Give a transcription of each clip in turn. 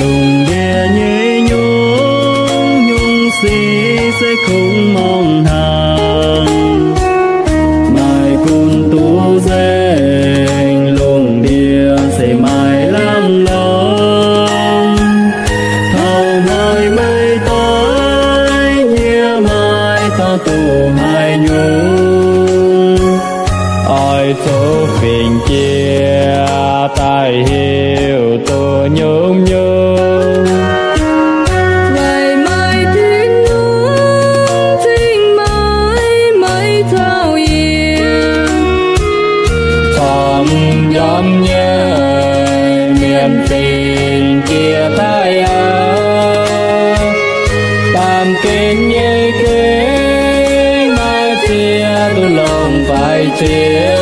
Lungh ndiev nyei nyungc-nyungc sic se kungx mongh hnaangx, maaih gunv duqv nzengc. Lungh ndiev se maaih lamh longc, taux hnoi meih doix nyie maaih dorngx duqv haaix nyungc. Oix zuqc fingx jiex daaih hiuv duqv nyungc-nyungc. Weic maaih Tin-Hungh cingx maaih maiv caux yiem, camv njormh nyei mienh fingx jiex daaih aqv. Baamh gen nyei gengh maaih ziex duqv longc faix ziex.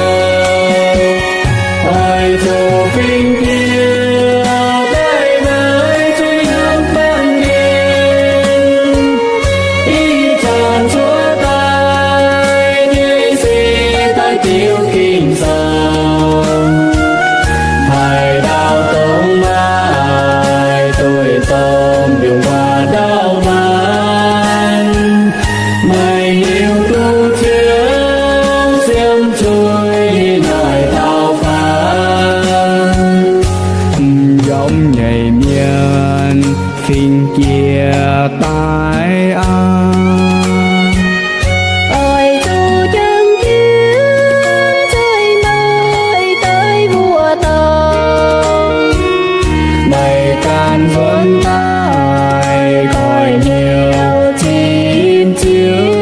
Oix zuqc fingx jiex daaih naaiv zuiz hnamv baamh gen, ih zanc cuotv daaih nyei se daaih diuc Ging-Sou. Haaix dauh dongh maaih duih domh mbiungc guaax ndau maanc, meih hiuv duqv ziouc siemv zuiz yiem naaic dauh faanv. M'njormh nyei mienh fingx jiex daaih aqv. Oix zuqc jangx jienv nzengc maaih daaih mbuox dauh, meih ganh nzuonx daaih koiv-hnyouv zipv Ziouv,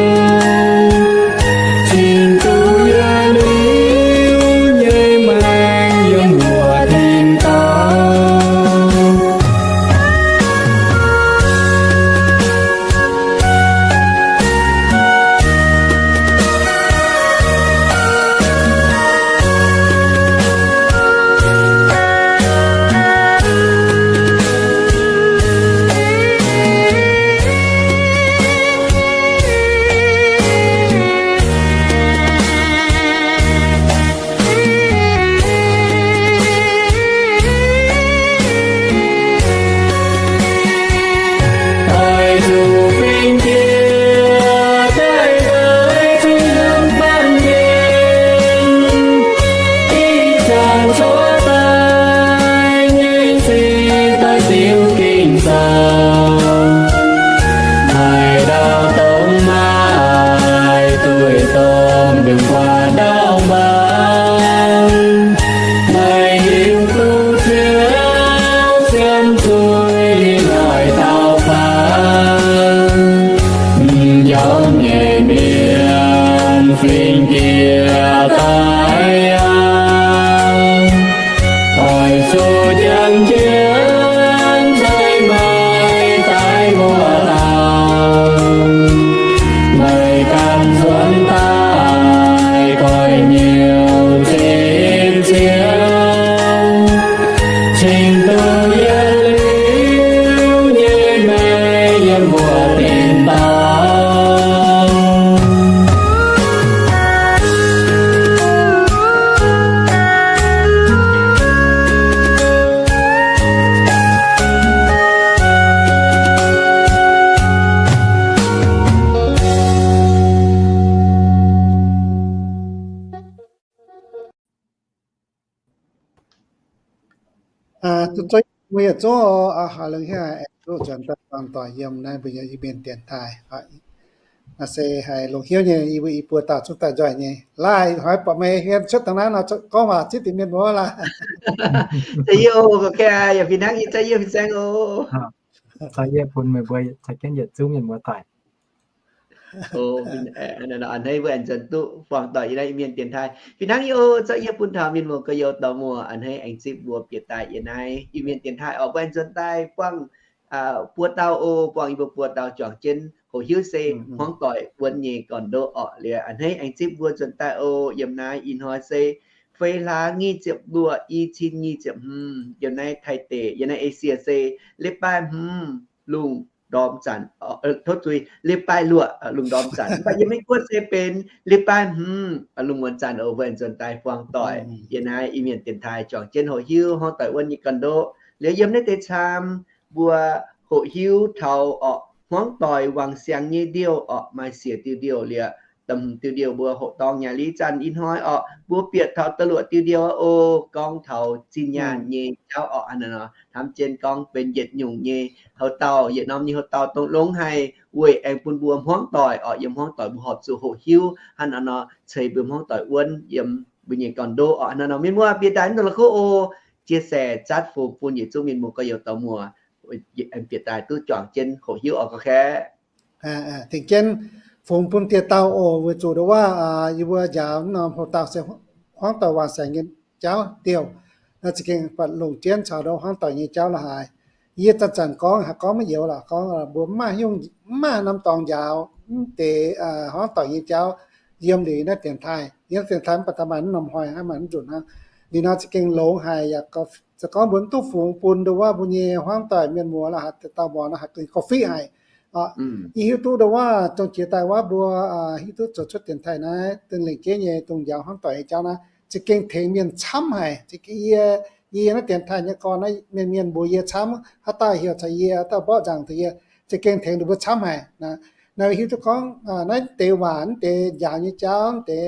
cingx duqv yietc liuz nyei maengc yiem mbuo tin-dorngh. Oix zuqc fingx jiex daaih naaiv zuiz hnamv baamh gen, ih zanc cuotv daaih nyei se daaih diuc Ging-Sou. Haaix dauh dongh maaih duih domh mbiungc guaax ndau maanc, meih hiuv duqv ziouc siemv zuiz yiem naaic dauh faanv. M'njormh nyei mienh fingx jiex daaih aqv. Oix zuqc jangx jienv nzengc maaih daaih mbuox dauh, meih ganh nzuonx daaih koiv-hnyouv zipv Ziouv, cingx duqv yietc liuz nyei maengc yiem mbuo tin-dorngh. Zuov mbuo yietc zungv oc, hleix hiuv aengx duqv nzuonx daaih buangh doic yiem naaiv mbuo nyei Iu-Mienh dienx taaih. Naaiv se haih longc hnyouv nyei, yie mbuo i buo dauh zungv daaih nzoih nyei. Laaih hoiz buatc meih hien cuotv dangh naaiv nor, gorngv waac zipv deix mienh muoz laaih. Za'gengh yie bun meih mbuo caux jienv yietc zungv mienh muoz doic. A'hneiv mbuo aengx nzuonx duqv buangh doic yiem naaiv Iu-Mienh dienx taaih. Fih hnangv yie oc, za'gengh yie bun taux mienh muoz gorx-youz dorh muoz a'hneiv aengx zipv mbuo bieqc daaih yiem naaiv Iu-Mienh dienx taaih oc. Mbuo aengx nzuonx daaih buangh buo dauh oc, buangh yie mbuo buo dauh juangc jienv hoqc hiuv se hmuangv doic wuonv nyei gorn-ndoqv orqc. Liuz a'hneiv aengx zipv mbuo nzuonx daaih oc. Yiem naaiv ih hnoi se feix hlaax nyic ziepc luoqc, i cin nyic ziepc hmz. Yiem naaiv Taiv deic, yiem naaiv Esie se 礼拜五 lungh ndorm zanc, tov zuiz, 礼拜六 lungh ndorm zanc. Mv baac yiem Meiv Guoqv se benx 礼拜五 lungh muonz zanc oc. Mbuo aengx nzuonx daaih buangh doic yiem naaiv Iu-Mienh dienx taaih juangc jienv hoqc hiuv hmuangv doic wuonv nyei gorn-ndoqv. Liuz yiem naaiv deix camv mbuo hoqc hiuv taux orqc, hmuangv doic wangc siangx nyei ndiouh orqc, maaih siec diuh ndiouh liuz, da'hmz diuh ndiouh mbuo hoqc dorngx nyaaic li zanc ih hnoi orqc, mbuo bieqc taux da'luoqc diuh ndiouh oc, gorngv taux zinh nyaanh nyei jauv orqc. Hnangv naaiv nor hnamv jienv gorngv benx yietc nyungc nyei houx-dauh, yietc norm nyei houx-dauh dongh longx haic weic aengx bun mbuo hmuangv doic orqc, yiem hmuangv doic mbuo horpc zuqc hoqc hiuv hnangv naaiv nor ceix mbuo hmuangv doic wuonv yiem mbuo nyei gorn-ndoqv orqc. Hnangv naaiv nor mienh muoz bieqc daaih mv dungx la'kuqv oc, chia sẻ chat fungx bun yietc zungv mienh muoz gorx-youz dorh muoz aengx bieqc daaih duqv juangc jienv hoqc hiuv orqc, gorngv kaeqv. Tengx jienv fungx bun dieh dauh oc, weic zuqc nduov waac yie mbuo njaaux norm houx-dauh se hmuangv doic wangc siangx nyei jauv ndiouh. Naaiv za'gengh buatc longc jienv caux nduov hmuangv doic nyei jauv la'haaix. Yie zanc-zanc gorngv haiz gorngv maiv youz lorqc, gorngv mbuo mv maaih nyungc, mv maaih norm dorngx njaaux mv deix hmuangv doic nyei jauv yiem liuz naaiv dienx taaih. Yiem naaiv dienx taaih mv baac daaih maaih mv norm hnoi hnangv, maaih mv nzunc hnangv. Liuz nor za'gengh longx haic yaac se gorngv mbuo mv duqv fungx bun nduov waac mbuo nyei hmuangv doic mienh muoz la'haaix dauh mbuo nor haih gauh fiqv haic. Yie hiuv duqv nduov waac dongh jiex daaih waac mbuo hiuv duqv zoux cuotv dienx taaih naaiv dongh lengc jeiv nyei dongh njaaux hmuangv doic nyei jauv naaiv za'gengh tengx mienh camv haic. Yie, yie naaiv dienx taaih nyei gorn naaiv mienh mienh mbuox yie camv, haaix dauh heuc caux yie, haaix dauh mborqv nzaangc caux yie, za'gengh tengx ninh mbuo camv haic. Naaiv hiuv duqv gorngv naaiv deix waac, naaiv deix njaaux nyei jauv, naaiv deix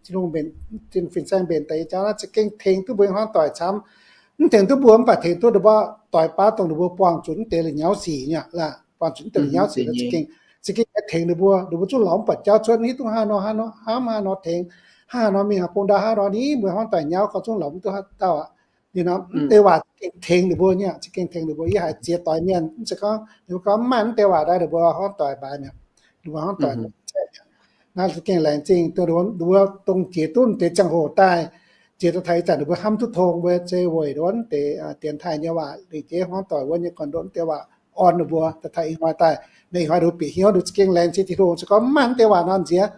Tin-Hungh mbenc, Tin-Hungh fin-saeng mbenc daaih nyei jauv naaiv za'gengh tengx duqv mbuo hmuangv doic camv. Mv tengx duqv mbuo mv baac tengx duqv nduov waac doic baav dongh ninh mbuo buangh zuqc naaiv deix la'nyauv sic nyei laac, buangh zuqc naaiv deix la'nyauv sic za'gengh, za'gengh tengx ninh mbuo, ninh mbuo zungv lorz mv buatc jauv cuotv, hiuv duqv hnangv nor, hnangv nor, hnamv hnangv nor tengx, hnangv haaix nor mingh haaix bung ndau hnangv nor ni, mbuo hmuangv doic nyauv gorngv zungv lorz mv duqv haaix dauh aqv. Ninh nor mv deix waac za'gengh tengx ninh mbuo nyei, za'gengh tengx ninh mbuo. Yie haiz ziex doix mienh mv zeiz gorngv ninh mbuo gorngv mv maaih mv deix waac daaih ninh mbuo hmuangv doic mbaaix mi'aqv. Ninh mbuo hmuangv doic naaiv za'gengh laengz zingh dongh mbuo dongh jiex duqv deix ziangh hoc daaih, jiex duqv taux ih zanc ninh mbuo hnamv duqv tong mbuo se weic nduov deix dienx taaih nyei waac, lengc jeiv hmuangv doic wuov nyei gorn-ndoqv deix waac orn ninh mbuo daaih taux ih hnoi daaih. Naaiv ih hnoi ninh mbuo bieqc hnyouv ninh za'gengh laengz zingh Tin-Hungh se gorngv mv maaih mv deix waac nor nziex,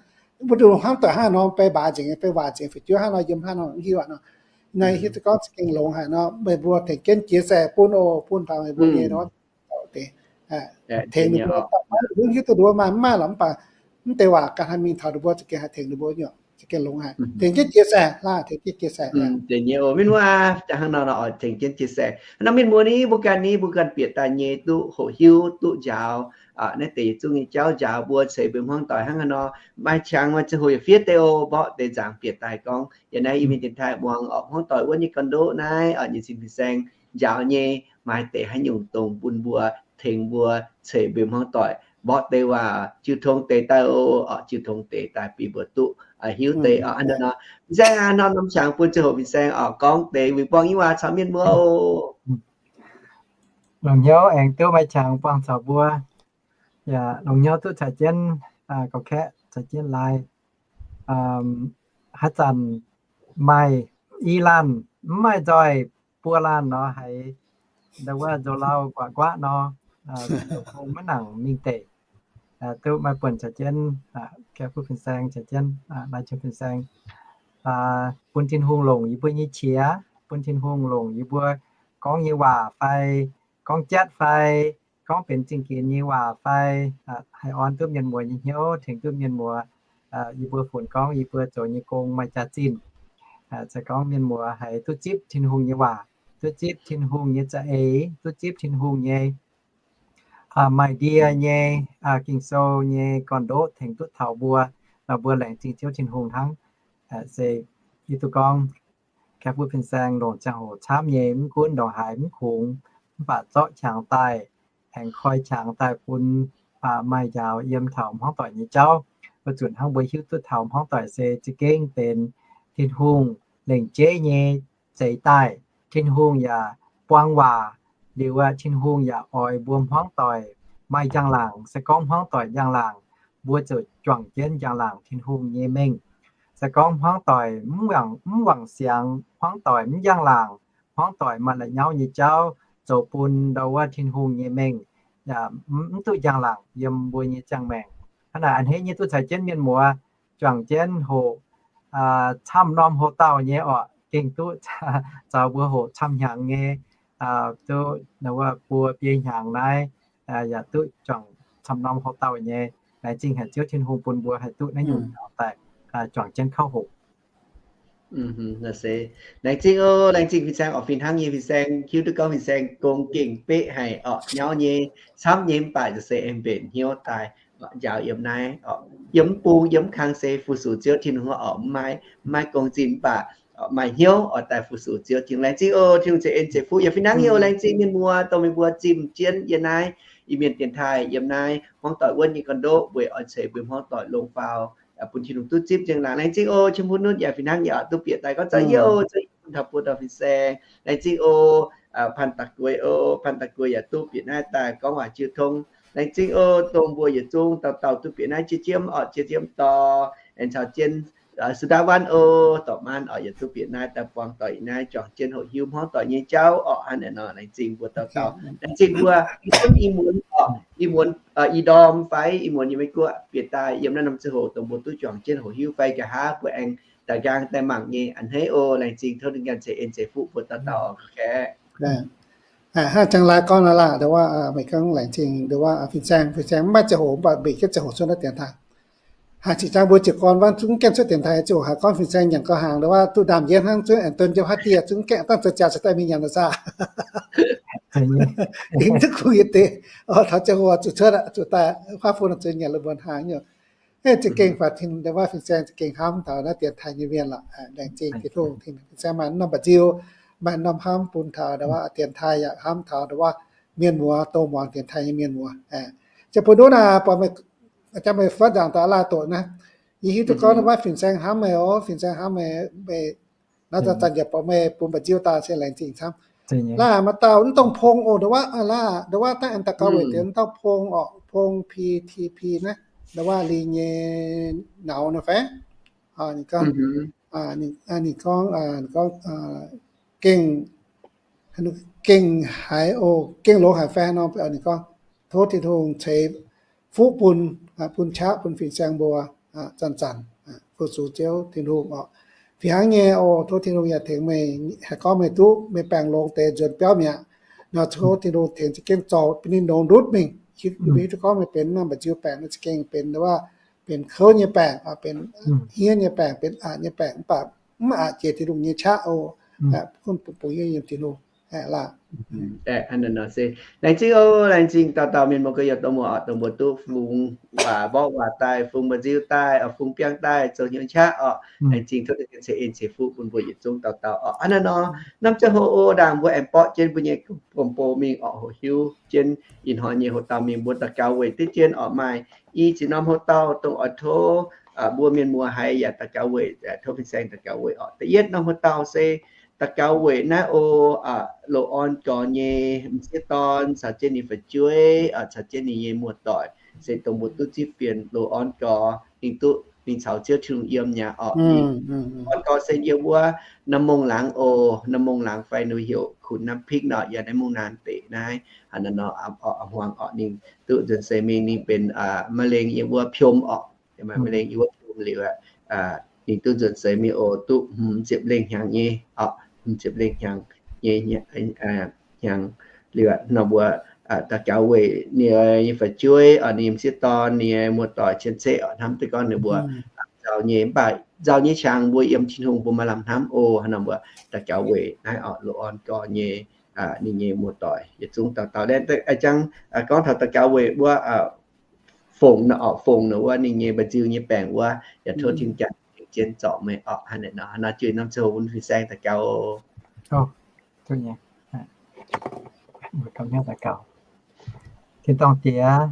mbuo duqv hnamv doic hnangv nor, beiv mbaaix nzengc, beiv waac nzengc, fu'jueiv hnangv nor, yiem hnangv nor, mv hiuv aqv nor. Naaiv hiuv duqv gorngv za'gengh longx haic nor, meih mbuo tengx jienv jiex saeng bun oc, bun taux meih mbuo nyei nor, tengx ninh mbuo, mv hiuv duqv nduov maaih mv maaih lorqc, mv baac mv deix waac ganh haih mingh taux ninh mbuo za'gengh haih tengx ninh mbuo nyei, za'gengh longx haic. Tengx jienv jiex saeng, tengx jienv jiex saeng. Deix nyei oc, mienh muoz, hnangv nor oix tengx jienv jiex saeng. Hnangv nor mienh muoz ni, mbuo ganh ni, mbuo ganh bieqc daaih nyei duqv hoqc hiuv, duqv njaaux naaiv deix yietc zungv nyei jauv, njaaux mbuo ceix mbuo hmuangv doic hnangv haaix nor. Maaih qangx maaih ziangh hoc yaac fiev deix oc, mborqv deix nzaangc bieqc daaih gorngv yie naaiv yie mingh dienx taaih muangx orqc, hmuangv doic wuov nyei gorn-ndoqv naaiv orqc, nyei sin fin-saeng njaaux nyei, maaih deix haaix nyungc dongh bun mbuo, tengx mbuo ceix mbuo hmuangv doic, mborqv deix waac jiu tong deix daaih oc, orqc, jiu tong deix daaih bun mbuo duqv hiuv deix orqc. Hnangv nor, fin-saeng aac, norm norm qangx bun ziangh hoc fin-saeng orqc, gorngv deix win buangh nyei waac caux mienh mbuo oc. Longc hnyouv aengx duqv maaih qangx buangh caux mbuo. Yaac longc hnyouv duqv caux jienv, gorx-kaeqv caux jienv laai. Haaix zanc maaih i laanh, mv maaih nzoih buo laanh nor, haiz ndau wuov nzoih lauh guatc guatv nor, maiv nangc mingh deic. Duqv maaih buonc caux jienv, Kaeqv Fuqv Fin-Saeng caux jienv Lai Jien Fin-Saeng, bun Tin-Hungh longc yie mbuo nyei qiex, bun Tin-Hungh longc yie mbuo gorngv nyei waac fai gorngv jatv fai gorngv benx zingh ginx nyei waac fai, haih orn duqv mienh muoz nyei hnyouv, tengx duqv mienh muoz, yie mbuo funx gorngv yie mbuo zoux nyei gong maaih jaax-zinh. Se gorngv mienh muoz haiz duqv zipv Tin-Hungh nyei waac, duqv zipv Tin-Hungh nyei za'eix, duqv zipv Tin-Hungh nyei maaih ndie nyei Ging-Sou nyei gorn-ndoqv tengx duqv taux mbuo, nor mbuo laengz zingh Ziouv Tin-Hungh hnangv. Se hiuv duqv gorngv Kaeqv Fuqv Fin-Saeng longc ziangh hoc camv nyei, mv gunv ndongc haaix mv kungx, mv baac zorqv qangx daaih, aengx koi qangx daaih bun maaih njaaux yiem taux hmuangv doic nyei jauv, weic zuqc hnangv mbuo hiuv duqv taux hmuangv doic se za'gengh benx Tin-Hungh lengc jeiv nyei zeix daaih. Tin-Hungh yaac buang waac liuz aqv, Tin-Hungh yaac oix mbuo hmuangv doic maaih njang-laangc. Se gorngv hmuangv doic njang-laangc, mbuo ziouc juangc jienv njang-laangc Tin-Hungh nyei mengh. Se gorngv hmuangv doic mv wangc siangx, hmuangv doic mv njang-laangc, hmuangv doic maaih la'nyauv nyei jauv zoux bun ndau wuov Tin-Hungh nyei mengh, yaac mv duqv njang-laangc yiem mbuo nyei ziangh maengc. Hnangv naaic a'hneiv nyei duqv caux jienv mienh muoz juangc jienv hoqc camv norm hoc-dauh nyei orqc, gengh duqv caux mbuo hoqc camv hnyangx nyei, duqv buo biei hnyangx naaiv, yaac duqv juangc camv norm hoc-dauh nyei. Laengz zingh haic Ziouv Tin-Hungh bun mbuo haih duqv naaiv nyungc daaih juangc jienv kouv hoqc. Laengz zingh oc, laengz zingh fin-saeng oc, fih hnangv nyei fin-saeng hiuv duqv gorngv fin-saeng gong gengh beqv haic orqc, nyauv nyei, camv nyei, mv baac se aengx mbenc hnyouv daaih njaaux yiem naaiv orqc, yiem mv bung yiem mv kang se fu-sux Ziouv Tin-Hungh orqc, mv maaih, mv maaih gong zinh mv baac maaih hnyouv oix daaih fu-sux Ziouv Tin-Hungh. Laengz zingh oc, Tin-Hungh ceix en ceix fuqv yaac fih hnangv nyei oc. Laengz zingh mienh muoz dongh meih mbuo zimh jienv yiem naaiv Iu-Mienh dienx taaih yiem naaiv hmuangv doic wuonv nyei gorn-ndoqv weic oix ceix mbuo hmuangv doic longc faaux bun Tin-Hungh duqv zipv nzengc laangc. Laengz zingh oc, qiemx bun nunv yaac fih hnangv yaac duqv bieqc daaih gorngv za'gengh yie oc, za'gengh bun taux buo dauh fin-saeng. Laengz zingh oc, Panh Da'gueix oc, Panh Da'gueix yaac duqv bieqc naaiv daaih gorngv waac jiu tong. Laengz zingh oc, dongh mbuo yietc zungv dauh dauh duqv bieqc naaiv jiex jiemv orqc, jiex jiemv dorh, aengx caux jienv Su^ndaav Waanv oc, dorh maanv orqc, yietc duqv bieqc naaiv daaih buangh doic yiem naaiv juangc jienv hoqc hiuv hmuangv doic nyei jauv orqc. Hnangv naaiv nor, laengz zingh mbuo dauh dauh. Laengz zingh mbuo, ih muonz orqc, ih muonz, ih ndorm fai ih muonz yiem Meiv Guoqv bieqc daaih yiem naaiv norm ziangh hoc dongh mbuo duqv juangc jienv hoqc hiuv fai nqa'haav mbuo aengx da'nqaang daaih mangc nyei a'hneiv oc. Laengz zingh tov ninh ganh ceix en ceix fuqv mbuo dauh dauh oc. Hnangv jangx laaix gorngv naaiv laah, ndo wuov meih gorngv laengz zingh ndo wuov fin-saeng, fin-saeng mv maaih ziangh hoc mv baac mbenc jienv ziangh hoc cuotv naaiv dienx taaih. Haaix zanc jangx mbuo jiez gorn wuov zungv gaengh cuotv dienx taaih ziouc haiz gorngv fin-saeng nyanc gauh hnaangx ndo wuov duqv ndaamv-njiec hnangv zungv aengx don jienv haaix dieh zungv gaengh dangh zoux jaax caux daaih mingh nyanc nor saah. Ih duqv kungx yietc deix, taux ziangh hoc zuqc cuotv zuqc daaih huaav fun zuqc nyanc lungh muonz hnaangx nyei. Za'gengh faaux tin ndo wuov fin-saeng za'gengh hnamv taux naaiv dienx taaih nyei mienh lorqc. Laengz zingh Tin-Hungh, fin-saeng maaih norm mba'nziu, maaih norm hnamv bun taux ndo wuov dienx taaih yaac hnamv taux ndo wuov mienh muoz, dongh muangx dienx taaih nyei mienh muoz. Ziouc bun nduov naaiv buatc meih, jangx meih fatv nzaangc daaih laah doqc naaiv, yie hiuv duqv gorngv ndo wuov fin-saeng hnamv meih oc, fin-saeng hnamv meih, meih naaiv zanc-zanc yaac buatc meih bun mba'nziu daaih se laengz zingh camv. Laah maaih dauh mv dongh Pong oc, ndo wuov laah, ndo wuov dangh aengx daux gaux weic deix mv dauh Pong orqc, Pong P T P naaiv, ndo wuov Lingh nyei nauz nor fai? Ninh gorngv, ninh gorngv, gorngv gengh, gengh haiz oc, gengh longx haic fai nor, ninh gorngv, tov Tin-Hungh ceix fuqv bun, bun qaqv bun fin-saeng mbuo zanc-zanc fu-sux Ziouv Tin-Hungh orqc. Fih hnangv nyei oc, tov Tin-Hungh yaac tengx meih, haih gorngv meih duqv meih baengc longx deix nzuonx biauv mi'aqv. Nor tov Tin-Hungh tengx za'gengh zorc bun ninh longx ndutv mingh. Hiuv duqv gorngv meih benx naaiv mba'nziu baengc nor za'gengh benx wuov, benx kouv nyei baengc, benx hniev nyei baengc, benx aqc nyei baengc, mv baac mv aqc jiex Tin-Hungh nyei qaqv oc. Gunv bungx-bungx yiem Tin-Hungh laah. Laengz zingh oc, laengz zingh dauh dauh mienh muoz gu'nyuoz dongh mbuo orqc, dongh mbuo duqv fungx waac mborqv waac daaih, fungx mba'nziu daaih, fungx biangh daaih, zoux hnyouv qaqv orqc. Laengz zingh tov ninh ceix en ceix fuqv bun mbuo yietc zungv dauh dauh orqc. Hnangv naaiv nor, norm ziangh hoc oc, ndaangc mbuo aengx borqv jienv mbuo nyei gomh bou mingh orqc, hoqc hiuv jienv ih hnoi nyei hoc dauh mingh mbuo daux gaux weic diqv jienv orqc. Maaih i ziex norm hoc dauh dongh oix tov mbuo mienh muoz haiz yaac daux gaux weic, tov fin-saeng daux gaux weic orqc. Da'yietv norm hoc dauh se daux gaux weic naaiv oc, loz-orn gorx nyei m'sieqv dorn caux jienv ninh fu'jueiv, caux jienv ninh nyei muoz-doic, se dongh mbuo duqv zipv fienx loz-orn gorx, ninh duqv, ninh caux Ziouv Tin-Hungh yiem nyei orqc. Orn gorx se yiem wuov Nam Mong Laangz oc, Nam Mong Laangz fai ninh heuc Khun Nam Pik nor, yiem naaiv Mung Naanc deic naaiv, hnangv naaiv nor, hmuangx orqc, ninh duqv nzuonx seix mingh ninh benx มะเร็ง yiem wuov piom orqc. Maaih มะเร็ง yiem wuov piom liuz, ninh duqv nzuonx seix mingh oc, duqv hmz ziepc lengh hnyangx nyei orqc, hmz ziepc lengh hnyangx nyei hnyangx liuz, nor mbuo daux gaux weic ninh nyei fu'jueiv, ninh m'sieqv dorn, ninh nyei muoz-doic cien-ceqv orqc, hnamv duqv gorngv ninh mbuo nzauh nyei, mv baac nzauh nyei qangx mbuo yiem Tin-Hungh mbuo maaih lamh hnamv oc. Hnangv nor mbuo daux gaux weic naaiv orqc, loz-orn gorx nyei, ninh nyei muoz-doic yietc zungv dauh dauh. Jangx gorngv taux daux gaux weic wuov fongc nor orqc, fongc nor wuov ninh nyei mba'nziu nyei baengc wuov, yaac tov Tin-Hungh jangx jienv zorc meih orqc. Hnangv naaiv nor, hnangv nor juix norm ziangh hoc bun fin-saeng daux gaux oc. Tin-dorngh Diex,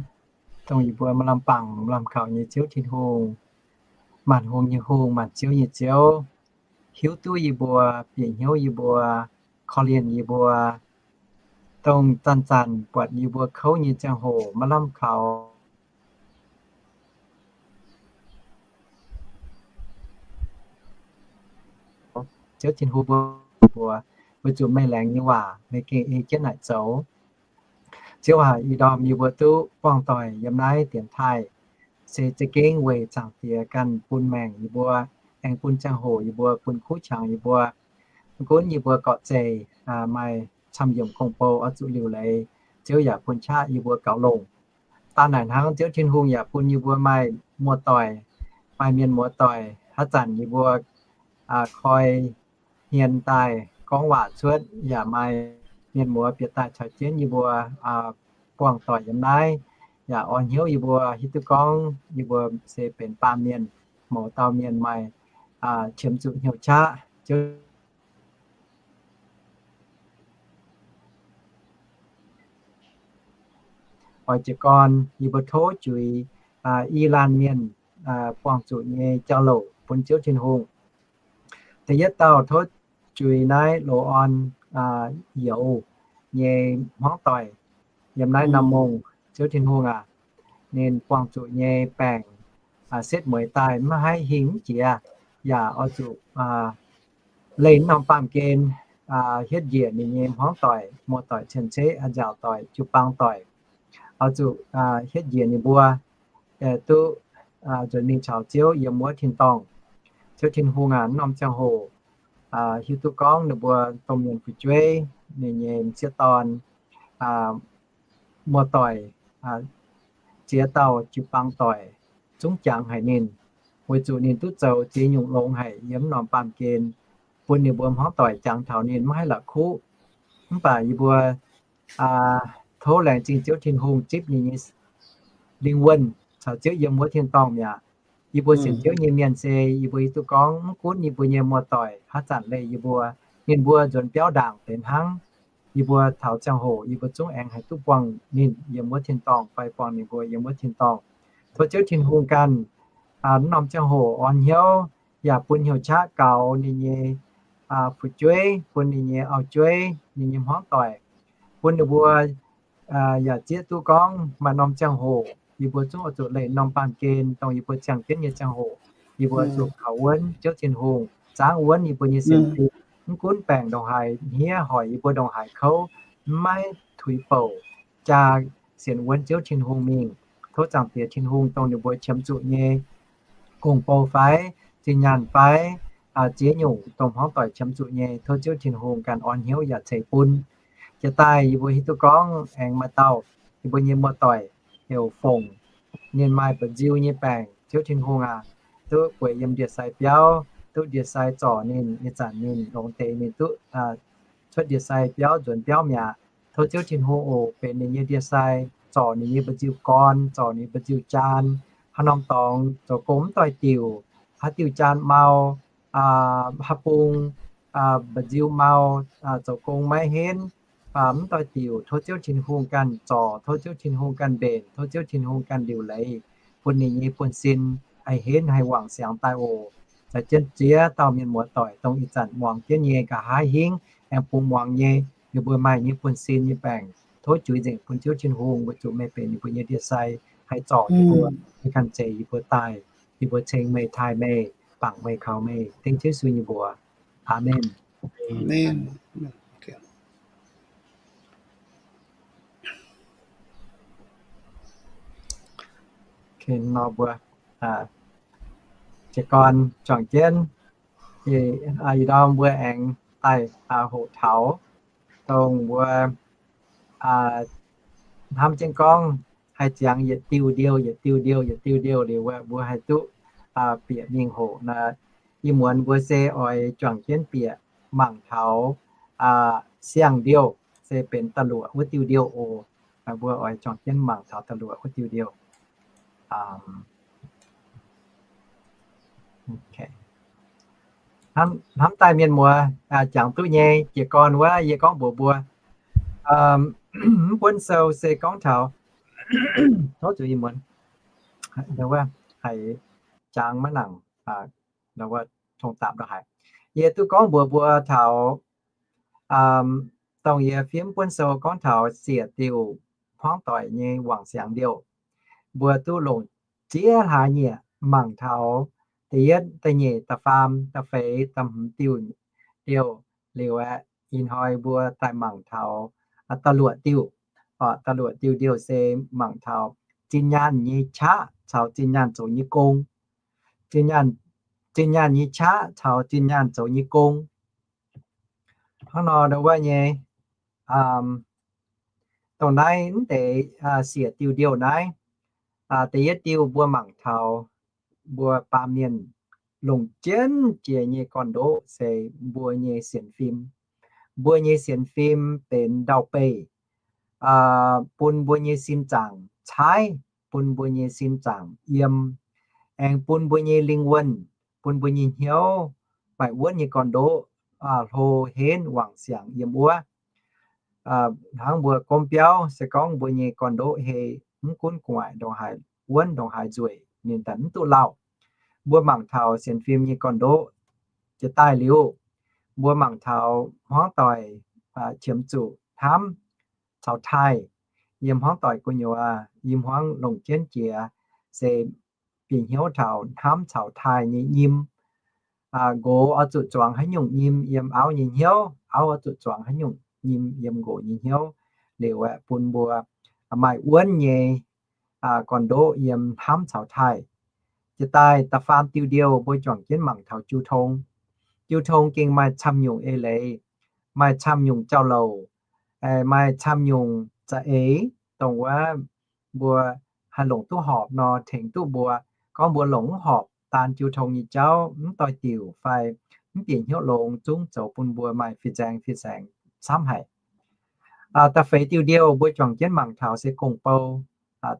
dongh yie mbuo maaih lamh bangc maaih lamh kaux nyei Ziouv Tin-Hungh, maanc hungh nyei Hungh, maanc ziouv nyei Ziouv, hiuv duqv yie mbuo, bieqc hnyouv yie mbuo, korv-lienh yie mbuo, dongh zanc-zanc buatc yie mbuo kouv nyei ziangh hoc maiv lamh kaux. Ziouv Tin-Hungh mbuo, mbuo, mbuo zuqc meih laengz nyei waac, meih gengh ei jienv naaic zoux. Ziouv aac, ih ndorm yie mbuo duqv buangh doic yiem naaiv dienx taaih, se za'gengh weic Zaangc Diex ganh bun maengc yie mbuo, aengx bun ziangh hoc yie mbuo, bun kuv qangx yie mbuo. Mv gunv yie mbuo gorqv-zeih maaih camv-yiemc gong-bou oix zuqc liuc leiz, Ziouv yaac bun qaqv yie mbuo gaux longc. Daaih naaic hnangv Ziouv Tin-Hungh yaac bun yie mbuo maaih muoz-doic, maaih mienh muoz-doic, haaix zanc yie mbuo koi hmien daaih gorngv waac cuotv, yaac maaih mienh muoz bieqc daaih caux jienv yie mbuo buangh doic yiem naaiv, yaac orn hnyouv yie mbuo hiuv duqv gorngv yie mbuo se benx baamh mienh, mouz dauh mienh maaih qiemx zuqc hnyouv qaqv. Oix jiez gorn yie mbuo tov juix i laanh mienh buangh zuqc nyei jauv-louc bun Ziouv Tin-Hungh. Da'yietv dauh tov juix naaiv Loz-Orn Youz nyei hmuangv doic yiem naaiv norm mongh. Ziouv Tin-Hungh aac, ninh buangh zuqc nyei baengc setv mueiz daaih maiv haih hingh mv jiex, yaac oix zuqc leih norm baamh gen hietv njiec ninh nyei hmuangv doic, muoz-doic, cien-ceqv, nziaauc doic, jiu-baang doic, oix zuqc hietv njiec ninh mbuo duqv nzuonx mingh caux Ziouv yiem wuov tin-dorngh. Ziouv Tin-Hungh aac, norm ziangh hoc hiuv duqv gorngv ninh mbuo domh mienh fu'jueiv, ninh nyei m'sieqv dorn, muoz-doic, ziex dauh jiu-baang doic zungv jangx haic ninh, weic zuqc ninh duqv zoux ziex nyungc longx haic yiem norm baamh gen, bun ninh mbuo hmuangv doic jangx taux ninh maiv haih la'kuqv. Mv baac yie mbuo tov laengz zingh Ziouv Tin-Hungh zipv ninh nyei lingh wuonh caux Ziouv yiem wuov tin-dorngh mi'aqv. Yie mbuo sienx Ziouv nyei mienh se yie mbuo hiuv duqv gorngv mv gunv yie mbuo nyei muoz-doic haaix zanc leih yie mbuo, ninh mbuo nzuonx biauv ndaangc deix hnangv, yie mbuo taux ziangh hoc yie mbuo zungv aengx haih duqv buangh ninh yiem wuov tin-dorngh fai buangh ninh mbuo yiem wuov tin-dorngh. Tov Ziouv Tin-Hungh ganh norm ziangh hoc orn hnyouv yaac bun hnyouv qaqv gaux ninh nyei fu'jueiv, bun ninh nyei auv-jueiv, ninh nyei hmuangv doic, bun ninh mbuo yaac zieqv duqv gorngv maaih norm ziangh hoc yie mbuo zungv oix zuqc leih norm baamh gen dongh yie mbuo ziangh jienv nyei ziangh hoc. Yie mbuo zuqc kaux wuonv Ziouv Tin-Hungh, zaangv wuonv yie mbuo nyei sienx fim. Mv gunv baengc ndongc haaix hniev hoic yie mbuo ndongc haaix kouv, maiv tuix bouc, jaa sienx wuonv Ziouv Tin-Hungh mingh. Tov Zaangc Diex Tin-Hungh dongh ninh mbuo qiemx zuqc nyei gong-bou fai zinh nyaanh fai ziex nyungc dongh hmuangv doic qiemx zuqc nyei, tov Ziouv Tin-Hungh ganh orn hnyouv yaac ceix bun. Jiex daaih yie mbuo hiuv duqv gorngv aengx maaih dauh yie mbuo nyei muoz-doic heuc Fongc, ninh maaih mba'nziu nyei baengc. Ziouv Tin-Hungh aac, duqv bueix yiem ndie-sai biauv, duqv ndie-sai zorc ninh. Ih zanc ninh longx deix ninh duqv cuotv ndie-sai biauv nzuonx biauv mi'aqv. Tov Ziouv Tin-Hungh oc benx ninh nyei ndie-sai, zorc ninh nyei mba'nziu gorn, zorc ninh mba'nziu jaan. Haaix norm dorngx zoux gong mv doix-diuc, haaix diuh jaan mau, haaix bung mba'nziu mau, zoux gong maiv henv, mv doix-diuc, tov Ziouv Tin-Hungh ganh zorc, tov Ziouv Tin-Hungh ganh mbenc, tov Ziouv Tin-Hungh ganh liuc leiz, bun ninh nyei buonv-sin haih henv haih wangc siangx daaih oc. Za'gengh ziex dauh mienh muoz-doic dongh ih zanc muangx jienv nyei, nqa'haav hingv aengx bungx muangx nyei, ninh mbuo maaih nyei buonv-sin nyei baengc, tov juix nzengc bun Ziouv Tin-Hungh, weic zuqc meih benx ninh mbuo nyei ndie-sai, haih zorc yie mbuo, haih ganh zeix yie mbuo daaih. Yie mbuo ceng meih, taaih meih, bangc meih, kaux meih, dengv Yesu nyei mbuox. Aamen. Nor mbuo jiez gorn juangc jienv, ih ndorm mbuo aengx daaih hoqc taux dongh mbuo hnamv jienv gorngv haih ziangx yietc diuh ndiouh, yietc diuh ndiouh, yietc diuh ndiouh liuz, mbuo haih duqv bieqc mingh hoqc nor. Ih muonz mbuo se oix juangc jienv bieqc mangc taux siang-ndiouh, se benx da'luoqc wuov diuh ndiouh oc. Mbuo oix juangc jienv mangc taux da'luoqc wuov diuh ndiouh. Hnamv daaih mienh muoz jangx duqv nyei. Jiez gorn wuov yie gorngv mbuox mbuo, mv buonv sou se gorngv taux, tov zuqc ih muonz, haiz jangx maiv nangc, tong dapc lo haic. Yie duqv gorngv mbuox mbuo taux dongh yie fiev mv buonv sou gorngv taux siec diuh hmuangv doic nyei wangc siangx ndiouh. Mbuo duqv longc ziex hlaax nyieqc mangc taux da'yietv, da'nyeic, da'faam, da'feix, da'hmz diuh ndiouh liuz aeqv, ih hnoi mbuo daaih mangc taux da'luoqc diuh. Da'luoqc diuh ndiouh se mangc taux zinh nyaanh nyei qaqv caux zinh nyaanh zoux nyei gong. Zinh nyaanh nyei qaqv caux zinh nyaanh zoux nyei gong. Hnangv nor ndau wuov nyei, dongh naaiv mv deix siec diuh ndiouh naaiv, da'yietv diuh mbuo mangc taux mbuo baamh mienh longc jienv jiex nyei gorn-ndoqv se mbuo nyei sienx fim. Mbuo nyei sienx fim benx ndau-beih bun mbuo nyei sin zaangc caaiv, bun mbuo nyei sin zaangc yiem, aengx bun mbuo nyei lingh wuonh, bun mbuo nyei hnyouv maaih wuonv nyei gorn-ndoqv hlo henv wangc siangx yiem wuov. Hnangv mbuo gomv biauv se gorngv mbuo nyei gorn-ndoqv hei, mv gunv gu'nguaaic ndongc haaix wuonv ndongc haaix nzueic, ninh daaih mv duqv lauh. Mbuo mangc taux sienx fim nyei gorn-ndoqv jiex daaih liuz, mbuo mangc taux hmuangv doic qiemx zuqc hnamv caux taaih. Yiem hmuangv doic gu'nyuoz, yie hmuangv longc jienv jiex se bieqc hnyouv taux hnamv caux taaih nyei nyim. Nqox oix zuqc zuangx haaix nyungc nyim yiem auv nyei hnyouv, auv oix zuqc zuangx haaix nyungc nyim yiem nqox nyei hnyouv, liuz aeqv, bun mbuo maaih wuonv nyei gorn-ndoqv yiem hnamv caux taaih. Jiex daaih da'faam diuh ndiuh mbuo juangc jienv mangc taux jiu tong. Jiu tong gengh maaih camv nyungc eix leiz, maaih camv nyungc jauv-louc, maaih camv nyungc za'eix, dongh wuov mbuo haih longc duqv horpc nor tengx duqv mbuo. Gorngv mbuo longc mv horpc, daan jiu tong nyei jauv mv doix-diuc fai mv bieqc hnyouv longx, zungv zoux bun mbuo maaih fin-saeng fin-saeng camv haic. Da'feix diuh ndiuh mbuo juangc jienv mangc taux se gong-bou,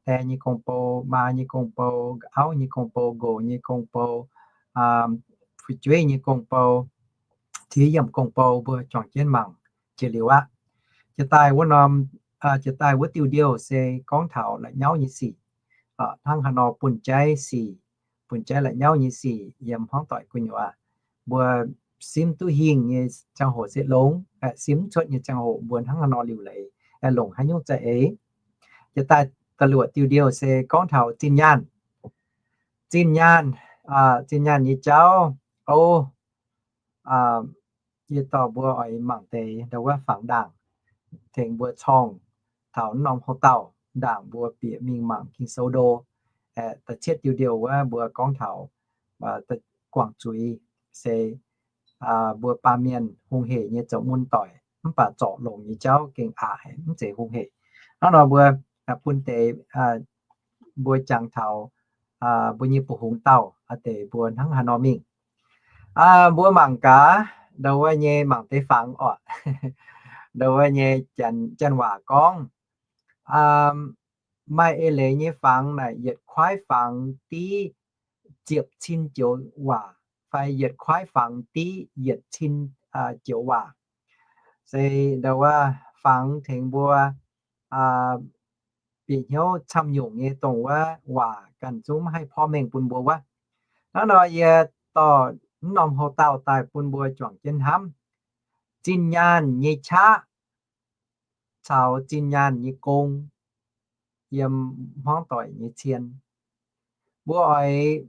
die nyei gong-bou, maa nyei gong-bou, auv nyei gong-bou, nqox nyei gong-bou, fu'jueiv nyei gong-bou, tiex yiemc gong-bou mbuo juangc jienv mangc jiex liuz aqv. Jiex daaih wuov norm, jiex daaih wuov diuh ndiuh se gorngv taux la'nyauv nyei sic. Hnangv haaix nor bun jaiv sic, bun jaiv la'nyauv nyei sic yiem hmuangv doic gu'nyuoz, mbuo simv duqv hingh nyei ziangh hoc se longx, simv mv cuotv nyei ziangh hoc mbuo hnangv haaix nor liuc leiz, longc haaix nyungc za'eix. Jiex daaih da'luoqc diuh ndiuh se gorngv taux zinh nyaanh. Zinh nyaanh, zinh nyaanh nyei jauv, o, yie dorh mbuo oix mangc deix ndau wuov fangx ndaangc, tengx mbuo corngh taux norm houx-dauh ndaangc mbuo bieqc mingh mangc Ging-Sou ndo. Da'cietv diuh ndiuh wuov mbuo gorngv taux guangc zuiz se mbuo baamh mienh hungh hec nyei zoux mun doic, mv baac zorc longx nyei jauv gengh aqc haic, mv zeiz hungh hec. Hnangv nor mbuo bun deix mbuo jangx taux mbuo nyei bu hungx dauh deix mbuo hnangv haaix nor mingh. Mbuo mangc gaax ndau wuov nyei mangc deix fangx oc. Ndau wuov nyei janx waac gorngv, maaih eix leiz nyei fangx naaic yietc kuaaiv fangx div ziepc cin joux waac, fai yietc kuaaiv fangx div yietc cin joux waac. Se ndau wuov fangx tengx mbuo bieqc hnyouv camv nyungc nyei dongh wuov waac ganh zungv maiv haih porv mengh bun mbuo wuov. Hnangv nor yie dorh mv norm houx-dauh daaih bun mbuo juangc jienv hnamv zinh nyaanh nyei qaqv caux zinh nyaanh nyei gong yiem hmuangv doic nyei cien. Mbuo oix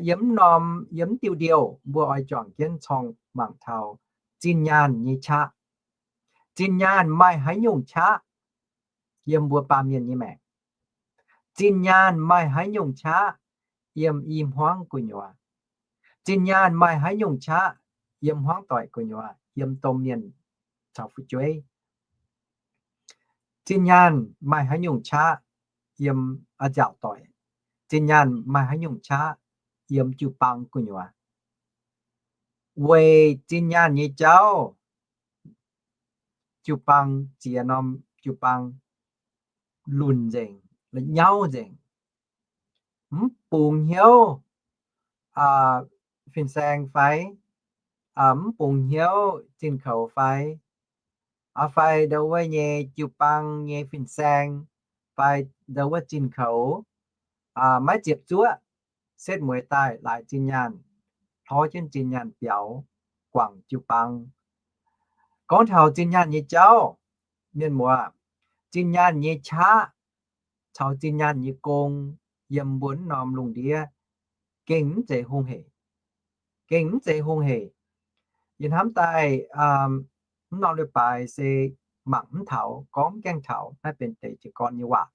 yiem mv norm, yiem mv diuh ndiuh mbuo oix juangc jienv corngh mangc taux zinh nyaanh nyei qaqv. Zinh nyaanh maaih haaix nyungc qaqv yiem mbuo baamh mienh nyei maengc? Zinh nyaanh maaih haaix nyungc qaqv yiem i hmuangv gu'nyuoz? Zinh nyaanh maaih haaix nyungc qaqv yiem hmuangv doic gu'nyuoz, yiem domh mienh caux fu'jueiv? Zinh nyaanh maaih haaix nyungc qaqv yiem a'nziaauc doic? Zinh nyaanh maaih haaix nyungc qaqv yiem jiu-baang gu'nyuoz? Weic zinh nyaanh nyei jauv, jiu-baang ziex norm jiu-baang lunc nzengc, la'nyauv nzengc, mv bungx hnyouv fin-saeng fai mv bungx hnyouv zinh koux fai, fai ndau wuov nyei jiu-baang nyei fin-saeng fai ndau wuov zinh koux maiv ziepc zuoqv, setv mueiz daaih laaix zinh nyaanh, hlorv jienv zinh nyaanh biaux guangc jiu-baang. Gorngv taux zinh nyaanh nyei jauv, mienh muoz, zinh nyaanh nyei qaqv caux zinh nyaanh nyei gong yiem mbuo norm lungh ndiev gengh mv zeiz hungh hec. Gengh mv zeiz hungh hec. Yie hnamv daaih mv norm leiz-baaix se mangc mv taux, gorngv mv gaengh taux, naaiv benx deix jiez gorn nyei waac.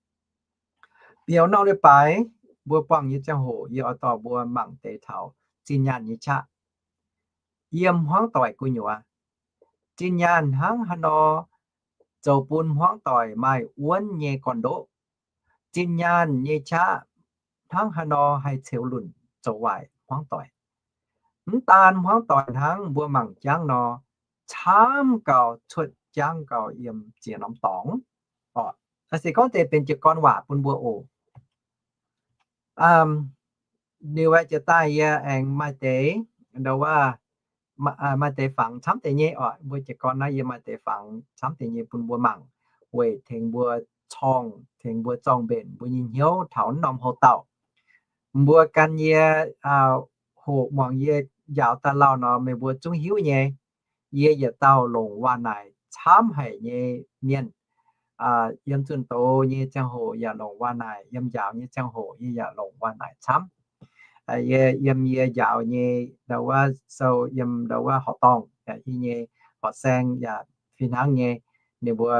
Biaux norm leiz-baaix mbuo buangh nyei ziangh hoc yie oix dorh mbuo mangc deix taux zinh nyaanh nyei qaqv yiem hmuangv doic gu'nyuoz. Zinh nyaanh hnangv haaix nor zoux bun hmuangv doic maaih wuonv nyei gorn-ndoqv? Zinh nyaanh nyei qaqv hnangv haaix nor haih ceux lunc zoux waaic hmuangv doic. Mv daan hmuangv doic hnangv, mbuo mangc jangv nor, camv gauh cuotv jangv gauh yiem ziex norm dorngx. Oc, se gorngv deix benx jiez gorn waac bun mbuo oc. Liuz aeqv, jiex daaih yie aengx maaih deix, ndo wuov, maaih deix fangx camv deix nyei oc. Mbuo jiez gorn naaiv yie maaih deix fangx camv deix nyei bun mbuo mangc, weic tengx mbuo corngh, tengx mbuo zorng-mbenc mbuo nyei hnyouv taux norm houv dauh. Mbuo gan yie hoqc muangx yie njaaux daaih lauh nor, meih mbuo zungv hiuv nyei. Yie yietc dauh longc waac-naaic camv haic nyei mienh. Yiem zunh doz nyei ziangh hoc yaac longc waac-naaic, yiem njaaux nyei ziangh hoc yie yaac longc waac-naaic camv. Yie yiem yie njaaux nyei ndo wuov sou, yiem ndo wuov horqc dorngh, yie nyei horqc saeng yaac fih hnangv nyei. Ninh mbuo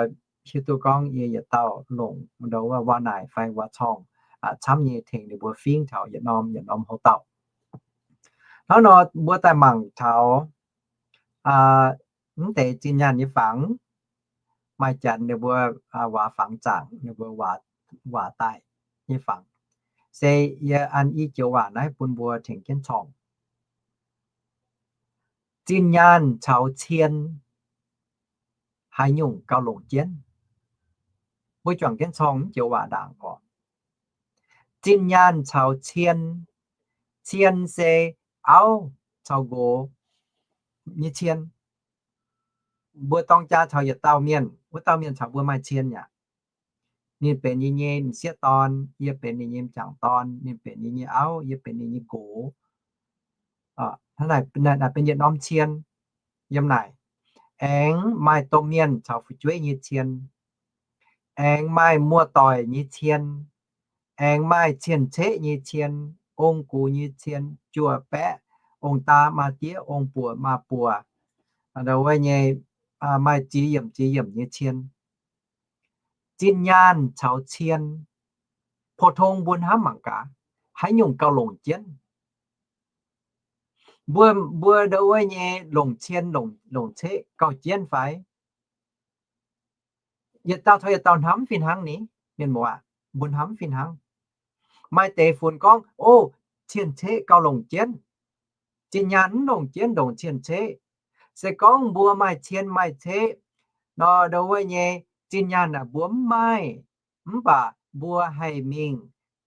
hiuv duqv gorngv yie yietc dauh longc ndo wuov waac-naaic fai waac-corngh camv nyei tengx ninh mbuo fingx taux yietc norm yietc norm houv dauh. Hnangv nor mbuo daaih mangc taux mv deix zinh nyaanh nyei fangx. Maaih janx ninh mbuo waac fangx zaangc, ninh mbuo waac daaih nyei fangx. Se yie an i joux waac naaiv bun mbuo tengx jienv corngh. Zinh nyaanh caux cien haaix nyungc gauh longc jienv? Mbuo juangc jienv corngh mv joux waac ndaangc oc. Zinh nyaanh caux cien. Cien se auv caux nqox nyei cien. Mbuo dorng jaa caux yietc dauh mienh, wuov dauh mienh caux mbuo maaih cien yaac. Ninh benx yie nyei m'sieqv dorn, yie benx ninh nyei m'jangc dorn, ninh benx yie nyei auv, yie benx ninh nyei nqox. Naaiv benx yietc norm cien. Yiem naaic, aengx maaih domh mienh caux fu'jueiv nyei cien, aengx maaih muoz-doic nyei cien, aengx maaih cien-ceqv nyei cien, ong-gux nyei cien, juoh baeqv, ong-daa maa-diev, ong-buoc maa-buoc, wuov nyei, maaih ziex yiemc ziex yiemc nyei cien. Zinh nyaanh caux cien, pou-tong mbuo hnamv mangc gaax, haaix nyungc gauh longc jienv? Mbuo, mbuo ndo wuov nyei longc cien, longc ceqv gauh jienv fai? Yietc dauh taux yietc dauh hnamv fih hnangv ni, mienh muoz, mbuo hnamv fih hnangv. Maaih deix funx gorngv, o, cien-ceqv gauh longc jienv. Zinh nyaanh mv longc jienv ndongc cien-ceqv. Se gorngv mbuo maaih cien maaih ceqv nor, ndo wuov nyei zinh nyaanh naaic mbuo mv maaih, mv baac mbuo haih mingh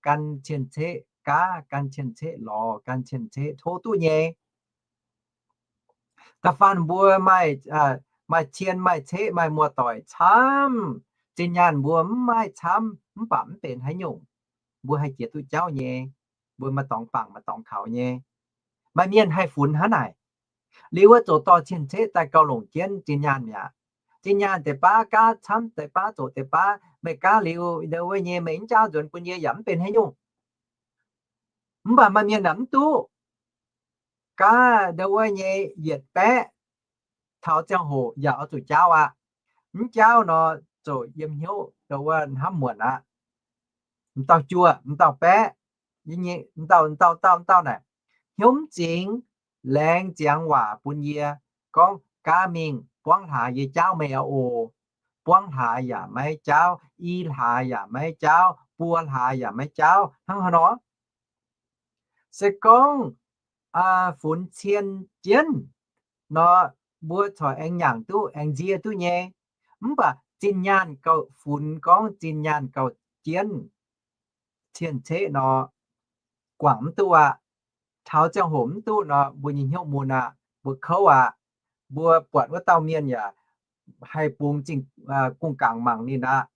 gan cien-ceqv gaav, gan cien-ceqv lorz, gan cien-ceqv tov duqv nyei. Da'faanh mbuo maaih, maaih cien maaih ceqv maaih muoz-doic camv, zinh nyaanh mbuo mv maaih camv, mv baac mv benx haaix nyungc. Mbuo haih jiex duqv jauv nyei. Mbuo maaih dorngx bangc maaih dorngx kaux nyei. Maaih mienh haih funx hnangv naaic. Liuz wuov zoux dorh cien-ceqv daaih gauh longc jienv zinh nyaanh mi'aqv. Zinh nyaanh deix baav gaav camv, deix baav zoqc deix baav, meih gaav liuz ndo wuov nyei meih mv jaauv nzuonx bun yie yaac mv benx haaix nyungc. Mv baac maaih mienh naaic mv duqv. Gaav ndo wuov nyei yietc baeqv taux ziangh hoc yaac oix zuqc jaauv aqv. Mv jaauv nor, zoux yiem hnyouv ndo wuov hnamv muonc aqv. M'dauh juoh, m'dauh baeqv, m'dauh, m'dauh, m'dauh, m'dauh naaic, hnyouv mv zingx, laengz ziangx waac bun yie, gorngv gaav mingh buangv hlaax yie jaauv meih aqv oc. Buangv hlaax yaac maiv jaauv, i hlaax yaac maiv jaauv, buo hlaax yaac maiv jaauv, hnangv haaix nor? Se gorngv funx cien jienv nor, mbuo corc aengx nyaangc duqv, aengx nzie duqv nyei. Mv baac zinh nyaanh gauh funx gorngv zinh nyaanh gauh jienv cien-ceqv nor, guangc mv duqv aqv. Taux ziangh hoc mv duqv nor, mbuo nyei hnyouv mun aqv, mbuo kouv aqv. Mbuo buatc wuov dauh mienh yaac haih bungx zingh gong-gaangc mangc ninh aqv.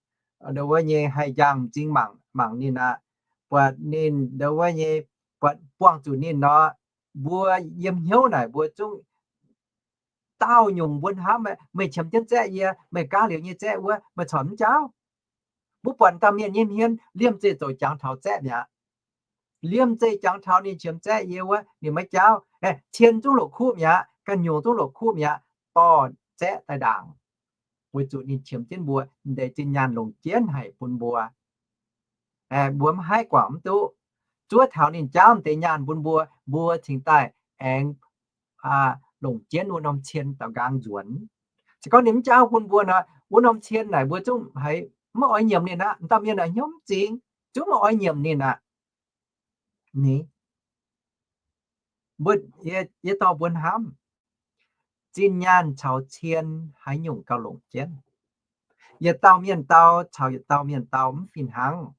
Ndo wuov nyei haih njang m'zing mangc, mangc ninh aqv. Buatc ninh ndo wuov nyei, buatc buangh zuqc ninh nor, mbuo yiem hnyouv naaic mbuo zungv daauh nyungc mbuo hnamv, meih qiemx jienv zaeqv yie, meih gaav liuz nyei zaeqv wuov, meih corc mv jaauv. Mbuo buatc dauh mienh nyei hmien liemh zeih zoux jangx taux zaeqv mi'aqv. Liemh zeih jangx taux ninh qiemx zaeqv yie wuov, ninh maiv jaauv. Cien zungv loc kuv mi'aqv, ganh nyungc zungv loc kuv mi'aqv, dorh zaeqv daaih ndaangc, weic zuqc ninh qiemx jienv mbuo, ndeic zinh nyaanh longc jienv haic bun mbuo. Mbuo mv haih guangc mv duqv. Zuov taux ninh jaauv deix nyaanh bun mbuo, mbuo cingx daaih aengx longc jienv wuov norm cien daux nqaang nzuonx. Se gorngv ninh mv jaauv bun mbuo nor, wuov norm cien naaic mbuo zungv haiz maiv oix nyiemc ninh aqv. Dauh mienh naaic hnyouv mv zingx, zungv maiv oix nyiemc ninh aqv. Ni, Mbuo, yie, yie dorh mbuo hnamv, zinh nyaanh caux cien haaix nyungc gauh longc jienv. Yietc dauh mienh dau caux yietc dauh mienh dau mv fih hnangv.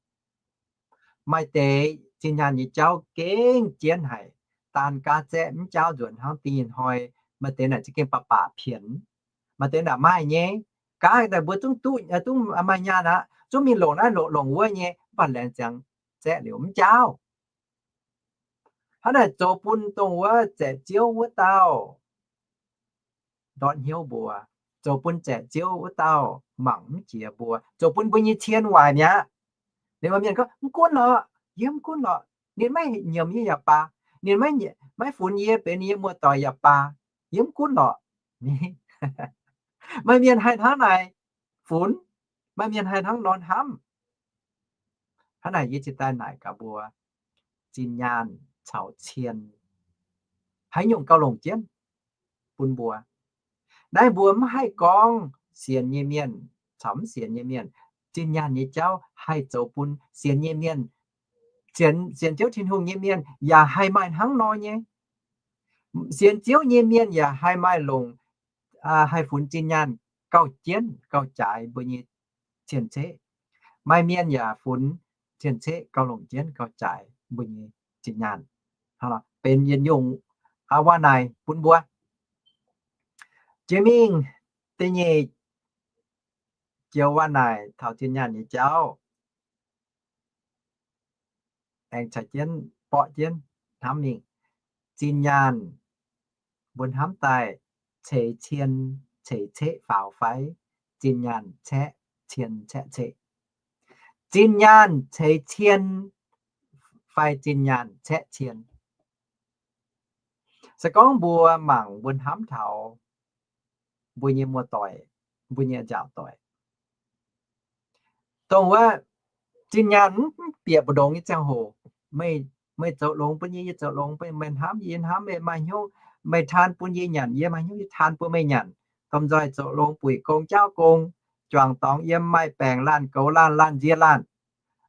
Maaih deix zinh nyaanh nyei jauv gengh jienv haic, daan gaav zaeqv mv jauv nzuonx hnangv dingh hnoi. Maaih deix naaic za'gengh baac baac pienx. Maaih deix naaic maaih nyei, gaav daaih mbuo zungv duqv, zungv maaih nyaanh aqv, zungv mingh longc naaiv longc, longc wuov nyei, mv baac laengz ziangx zaeqv liuz mv jauv. Hnangv naaic zoux bun dongh wuov zaeqc ziouv wuov dauh ndortv hnyouv mbuo, zoux bun zaeqc ziouv wuov dauh mangc mv jiex mbuo, zoux bun mbuo nyei cien waaic mi'aqv. Ninh mbuo mienh gorngv, mv gunv lorqc, yie mv gunv lorqc. Ninh maiv nyiemc yie yaac baac, ninh maiv, maiv funx yie benx yie muoz-doic yaac baac, yie mv gunv lorqc. Maaih mienh haih hnangv naaic funx, maaih mienh haih hnangv nor hnamv. Hnangv naaic yie cingx daaih naaic gaax mbuo, zinh nyaanh caux cien haaix nyungc gauh longc jienv bun mbuo. Naaiv mbuo mv haih gorngv sienx nyei mienh caux mv sienx nyei mienh, zinh nyaanh nyei jauv haih zoux bun sienx nyei mienh. Sienx, sienx Ziouv Tin-Hungh nyei mienh yaac haih maaih hnangv nor nyei. Sienx Ziouv nyei mienh yaac haih maaih longc, haih funx zinh nyaanh gauh jienv gauh jaaix mbuo nyei cien-ceqv. Maaih mienh yaac funx cien-ceqv gauh longc jienv gauh jaaix mbuo nyei zinh nyaanh. Benx yietc nyungc waac-naaic bun mbuo. Jiex mingh da'nyeic joux waac-naaic taux zinh nyaanh nyei jauv. Aengx caux jienv borqv jienv hnamv mingh. Zinh nyaanh mbuo hnamv daaih ceix cien ceix ceqv faaux fai zinh nyaanh caeqv cien caeqv ceqv? Zinh nyaanh ceix cien fai zinh nyaanh caeqv cien? Se gorngv mbuo mangc mbuo hnamv taux mbuo nyei muoz-doic, mbuo nyei nzaaux doic, dongh wuov zinh nyaanh mv bieqc mbu'ndongx nyei ziangh hoc, meih, meih zoux longx bun yie, yie zoux longx bun meih, meih hnamv yie, yie hnamv meih, maaih hnyouv meih taan bun yie nyanc, yie maaih hnyouv yie taan bun meih nyanc. Domh nzoih zoux longx buic gong jaauv gong, juangc dorngx yiem, maaih baengc laanh goux laanh, laanh nzie laanh.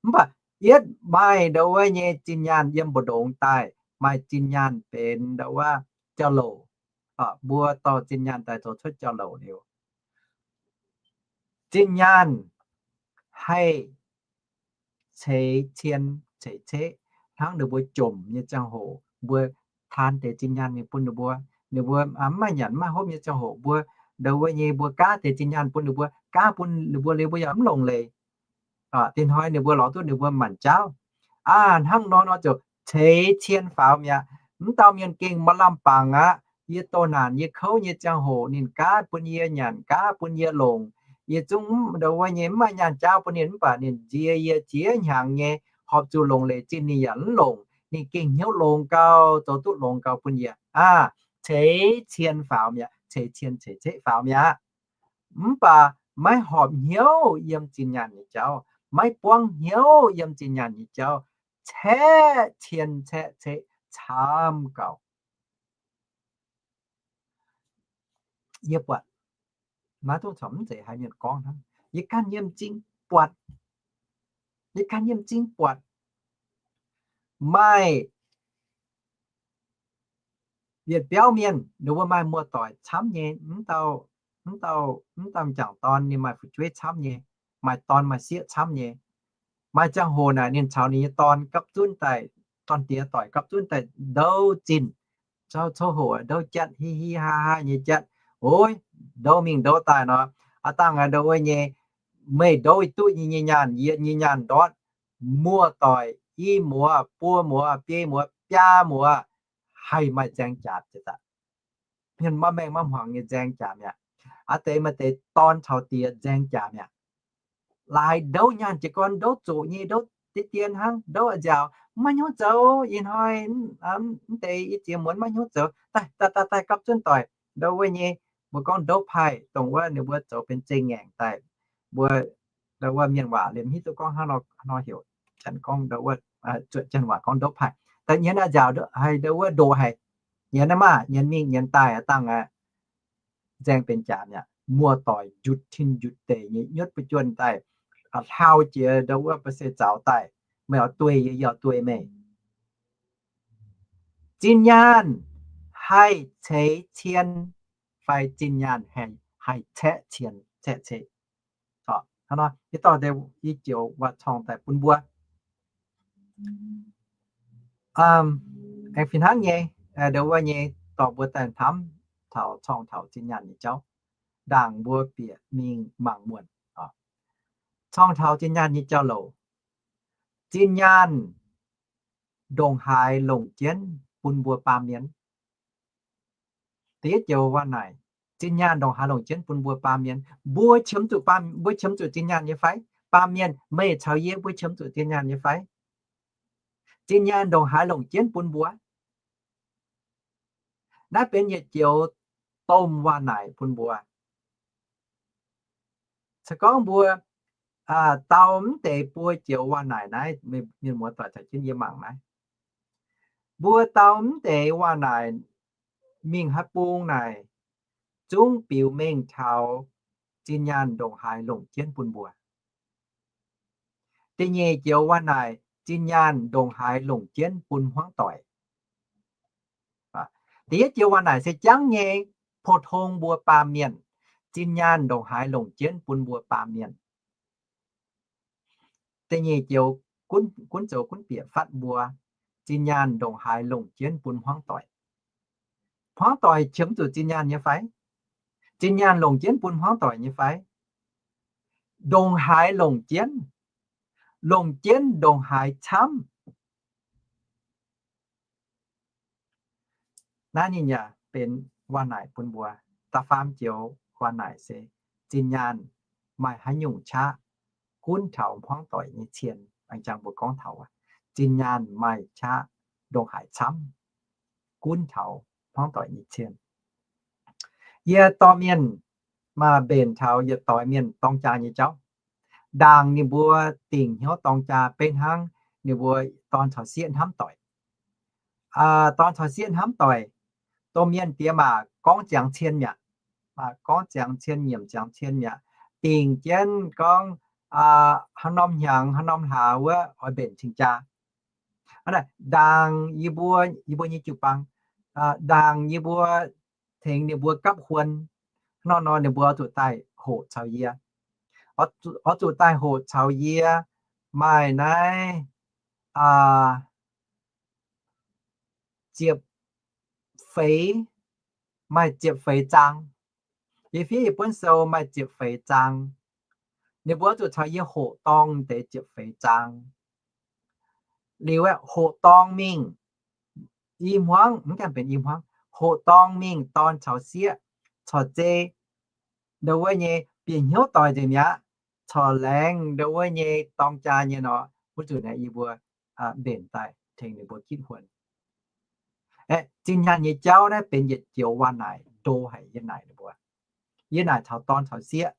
Mv baac yietv maaih ndo wuov nyei zinh nyaanh yiem mbu'ndongx daaih, maaih zinh nyaanh benx ndo wuov jauv-louc. Mbuo dorh zinh nyaanh daaih zoux cuotv jauv-louc liuz, zinh nyaanh haih ceix cien ceix ceqv. Hnangv ninh mbuo jomc nyei ziangh hoc, mbuo taan deix zinh nyaanh mingh bun ninh mbuo, ninh mbuo mv maaih nyanc mv maaih hopv nyei ziangh hoc, mbuo ndo wuov nyei mbuo gaav deix zinh nyaanh bun ninh mbuo, gaav bun ninh mbuo liuz mbuo yaac mv longc leiz. Dinh hnoi ninh mbuo lorz duqv ninh mbuo maanc jaauv. Aa, hnangv nor nor ziouc ceix cien faaux mi'aqv. Mv dauh mienh gengh maaih lamh bangc aqv. Yie doh naanc yie kouv nyei ziangh hoc ninh gaav bun yie nyanc, gaav bun yie longc. Yie zungv ndo wuov nyei mv maaih nyaanh jaauv bun ninh, mv baac ninh nzie yie ziex hnyangx nyei, horpc zuqc longc leiz zinh ninh yaac mv longc. Ninh gengh hnyouv longx gau, zoux duqv longx gau bun yie. Aa, ceix cien faaux mi'aqv, ceix cien ceix ceqv faaux mi'aqv. Mv baac maiv horpc hnyouv yiem zinh nyaanh nyei jauv, maiv buangv hnyouv yiem zinh nyaanh nyei jauv, caeqv cien caeqv ceqv camv gauh. Yie buatc, maiv dungx caux mv zeiz haaix mienh gorngv hnangv, yie ganh nyei m'zing buatc, yie ganh nyei m'zing buatc, maaih yietc biauv mienh, ninh mbuo maaih muoz-doic camv nyei, mv dauh, mv dauh, mv dauh m'jangc dorn ninh maaih fu'jueiv camv nyei, maaih dorn maaih sieqv camv nyei. Maaih ziangh hoc naaic ninh caux ninh nyei dorn gapv zunv daaih, dorn diex doic gapv zunv daaih ndouv zinh, coqv coqv hoc ndouv jatv, hi hi haa haa nyei jatv. Oix ndouv mingh ndouv daaih nor, aav dangh ndo wuov nyei, meih ndouv duqv yie nyei nyaanh, yie nyei nyaanh ndortv, muoz-doic i muoz, buo muoz, biei muoz, biaa muoz, haih maaih nzaeng jaax. Mienh maiv maengh maiv hmuangx nyei nzaeng jaax mi'aqv. Aav deix maaih deix dorn caux diex nzaeng jaax mi'aqv. Laaix ndouv nyaanh jiez gorn, ndouv zoqc nyei, ndouv deix dien hnangv, ndouv nziaauc, maiv hnyouv zoux. Ih hnoi mv deix i ziex muonz maiv hnyouv zoux, daaih daaih daaih gapv zunv doic. Ndo wuov nyei, mbuo gorngv ndouv paih, dongh wuov ninh mbuo zoux benx zengh ngaengc daaih. Mbuo ndo wuov mienh waac liemh hiuv duqv gorngv hnangv nor heuc, janx gorngv ndo wuov, zuotc janx waac gorngv ndouv paih. Daaih nyienz a'nziaauc haih ndo wuov ndoqc haic, nyienz maah, nyienz mingh nyienz daaih aqv dangh aqv. Nzaeng benx jaax mi'aqv. Muoz-doic njutc tin njutc deic nyei nyutv buo juonh daaih, hlauv jiex ndo wuov ba'se zaux daaih, meih oix dueiv yie, yie oix dueiv meih. Zinh nyaanh haih ceix cien fai zinh nyaanh haih caeqv cien, caeqv ceix? Hnangv nor, yie dorh deix i joux waac-corng daaih bun mbuo. Aengx fih hnangv nyei, ndo wuov nyei dorh mbuo daaih hnamv taux corng taux zinh nyaanh nyei jauv, ndaangc mbuo bieqc mingh mangc muonc. Corng taux zinh nyaanh nyei jauv-louc, zinh nyaanh ndongc haaix longc jienv bun mbuo baamh mienh? Da'yietv joux waac naaic, zinh nyaanh ndongc haaix longc jienv bun mbuo baamh mienh? Mbuo qiemx zuqc baamh, mbuo qiemx zuqc zinh nyaanh nyei fai? Baamh mienh, meih caux yie mbuo qiemx zuqc zinh nyaanh nyei fai? Zinh nyaanh ndongc haaix longc jienv bun mbuo? Naaiv benx yietc joux domh waac naaic bun mbuo. Se gorngv mbuo dau mv deix buo joux waac naaic naaiv, mienh muoz-doic caux jienv yie mangc naaiv. Mbuo dau mv deix waac naaic mingh haaix bung naaic zungv biux mengh taux zinh nyaanh ndongc haaix longc jienv bun mbuo. Da'nyeic joux waac naaic, zinh nyaanh ndongc haaix longc jienv bun hmuangv doic. Da'yietv joux waac naaic se jangv nyei, pou-tong mbuo baamh mienh, zinh nyaanh ndongc haaix longc jienv bun mbuo baamh mienh. Da'nyeic joux gunv zoux gunv bieqc fatv mbuo, zinh nyaanh ndongc haaix longc jienv bun hmuangv doic. Hmuangv doic qiemx zuqc zinh nyaanh nyei fai? Zinh nyaanh longc jienv bun hmuangv doic nyei fai? Ndongc haaix longc jienv? Longc jienv ndongc haaix camv? Naaiv ninh yaac benx waac naaic bun mbuo. Da'faam joux waac naaic se, zinh nyaanh maaih haaix nyungc qaqv gunv taux hmuangv doic nyei cien. Aengx jangx mbuo gorngv taux zinh nyaanh maaih qaqv ndongc haaix camv gunv taux hmuangv doic nyei cien. Yie dorh mienh maaih mbenc taux yietc doix mienh dorng jaa nyei jauv. Ndaangc ninh mbuo dingc hnyouv dorng jaa beiv hnangv ninh mbuo dorn caux sieqv hnamv doic. Dorn caux sieqv hnamv doic, domh mienh diex maac gorngv ziangx cien mi'aqv, gorngv ziangx cien, nyiemc ziangx cien mi'aqv, dingc jienv gorngv haaix norm hnyangx haaix norm hlaax wuov oix mbenc cing-jaa. Ndaangc yie mbuo, yie mbuo nyei jiu-baang, ndaangc yie mbuo tengx ninh mbuo gapv huon, hnangv nor ninh mbuo oix zuqc daaih hoqc caux yie, oix zuqc daaih hoqc caux yie maaih naaiv ziepc feix, maaih ziepc feix zaang. Yie fiev yie buonv sou maaih ziepc feix zaang. Ninh mbuo zuqc caux yie hoqc dorng deix ziepc feix zaang. Liuz aeqv, hoqc dorng mingh i hmuangv, mv gaengh benx i hmuangv, hoqc dorng mingh dorn caux sieqv, corc zei ndo wuov nyei bieqc hnyouv doic nzengc mi'aqv, corc laengz ndo wuov nyei dorng jaa nyei nor, wuov zuqc naaiv yie mbuo mbenc daaih tengx ninh mbuo gitv huon. Aeqv, zinh nyaanh nyei jauv naaiv benx yietc joux waac naaic ndo haic yie naaic ninh mbuo. Yie naaic taux dorn caux sieqv,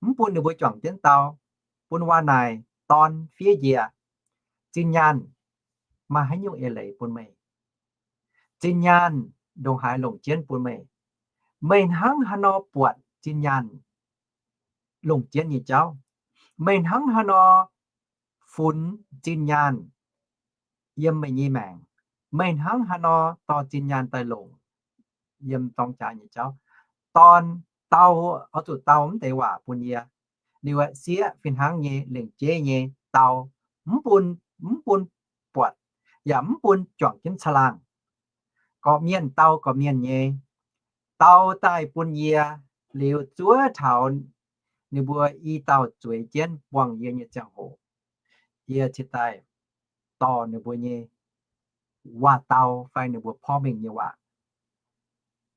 mv bun ninh mbuo juangc jienv dau, bun waac naaic dorn fiev njiec, zinh nyaanh maaih haaix nyungc eix leiz bun meih? Zinh nyaanh ndongc haaix longc jienv bun meih? Meih hnangv haaix nor buatc zinh nyaanh longc jienv nyei jauv? Meih hnangv haaix nor funx zinh nyaanh yiem meih nyei maengc? Meih hnangv haaix nor dorh zinh nyaanh daaih longc yiem dorng jaa nyei jauv? Dorn dau, oix zuqc dau mv deix waac bun yie. Liuz aeqv, sieqv fih hnangv nyei, lengc jeiv nyei dau, mv bun, mv bun buatc, yaac mv bun juangc jienv caangh laangh. Gorqv-mienh dau gorqv-mienh nyei, dau daaih bun yie, liuz zuov taux ninh mbuo i dauh zueiz jienv buangh yie nyei ziangh hoc, yie cingx daaih dorh ninh mbuo nyei waac-dau fai ninh mbuo porv mengh nyei waac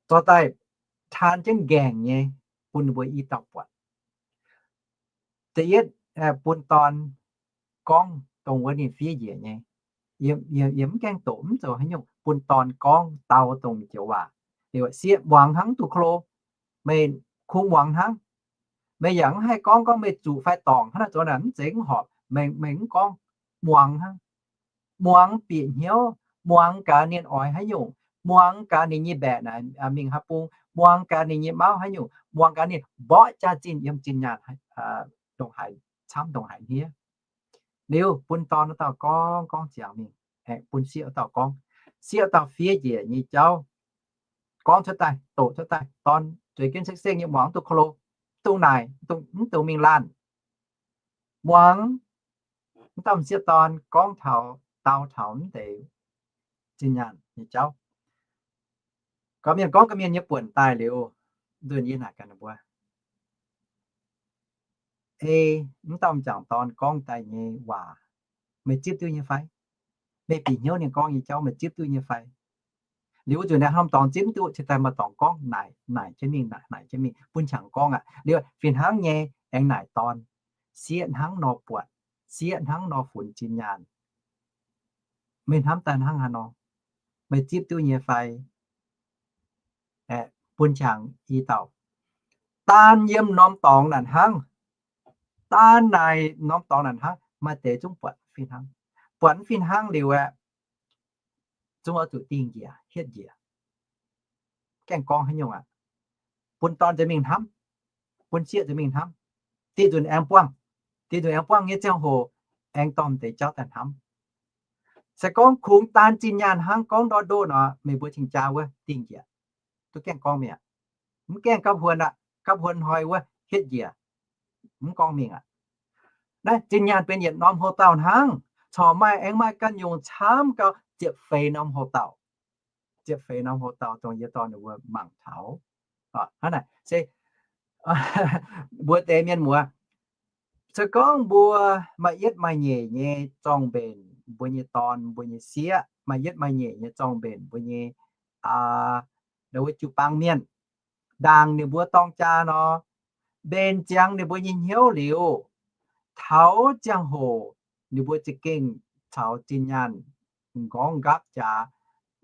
zorqv daaih taan jienv nqaengc nyei bun ninh mbuo i dauh buatc. Da'yietv, bun dorn gorngv dongh wuov ninh fiev njiec nyei. Yie mv gaengh doqc mv zoux haaix nyungc, bun dorn gorngv dau dongh joux waac. Liuz sieqv muangx hnangv duqv klo, meih kungx muangx hnangv. Meih yaac mv haih gorngv, gorngv meih zuqc fai dorngc hnangv naaiv zoux naaic mv zeiz mv horpc, meih, meih mv gorngv, muangx hnangv. Muangx bieqc hnyouv, muangx gaax ninh oix haaix nyungc, muangx gaax ninh nyei mbaeqc naaic mingh haaix bung, muangx gaax ninh nyei mauv haaix nyungc, muangx gaax ninh mborqv jaax-zinh yiem zinh nyaanh ndongc haaix camv ndongc haaix hniev. Liuz bun dorn wuov dauh gorngv, gorngv ziangx mingh, bun sieqv wuov dauh gorngv. sieqv dauh fiev njiec nyei jauv gorngv cuotv daaih, doqc cuotv daaih, dorn zueiz jienv sekv-sekv nyei muangx, mv dungx korv-lo, mv dungx naaic, mv dungx, mv dungx mingh laanh. Muangx mv dauh m'sieqv dorn gorngv taux, dau taux mv deix zinh nyaanh nyei jauv. Gorqv-mienh gorngv ga'mienh nyei buonc daaih liuz, nzunc yie naaic gaax ninh mbuo, ei, mv dauh m'jangc dorn gorngv daaih nyei waac, meih zipv duqv nyei fai? Meih bieqc hnyouv ninh gorngv nyei jauv meih zipv duqv nyei fai? Liuz wuov nzunc naaiv norm dorngx zipv duqv, cingx daaih maaih dorngx gorngv naaic, naaic jienv mingh, naaic, naaic jienv mingh bun qangx gorngv aqv. Liuz fih hnangv nyei aengx naaic dorn, sieqv hnangv nor buatc, sieqv hnangv nor funx zinh nyaanh. Meih hnamv daaih hnangv haaix nor? Meih zipv duqv nyei fai? Aeqv, bun qangx i dauh, daan yiem norm dorngx naaic hnangv, daan naaic norm dorngx naaic hnangv, maaih deix zungv buatc fih hnangv. Buatc fih hnangv liuz aeqv, zungv oix zuqc dingh njiec, hietv njiec, gaengh gorngv haaix nyungc aqv. Bun dorn nziex mingh hnamv, bun sieqv nziex mingh hnamv. Dieh nzunc aengx buangh, dieh nzunc aengx buangh nyei ziangh hoc, aengx dorh deix jauv daaih hnamv. Se gorngv kungx daan zinh nyaanh hnangv gorngv ndortv ndoqv nor, meih mbuo cing-jaa wuov dingh njiec, duqv gaengh gorngv mi'aqv. Mv gaengh gapv huon aqv, gapv huon hnoi wuov hietv njiec, mv gorngv mingh aqv. Naaiv zinh nyaanh benx yietc norm houx-dauh hnangv, corc maaih, aengx maaih ganh nyungc camv gau ziepc feix norm houx-dauh. Ziepc feix norm houx-dauh dongh yie dorh ninh mbuo mangc taux. Hnangv naaic se mbuo deix mienh muoz, se gorngv mbuo maaih yietv maaih nyeic nyei zorng-mbenc mbuo nyei dorn, mbuo nyei sieqv, maaih yietv maaih nyeic nyei zorng-mbenc mbuo nyei, aa, wuov jiu-baang mienh, ndaangc ninh mbuo dorng jaa nor, mbenc ziangx ninh mbuo nyei hnyouv liuz, taux ziangh hoc ninh mbuo za'gengh caux zinh nyaanh m'nqorngv nqaapv jaax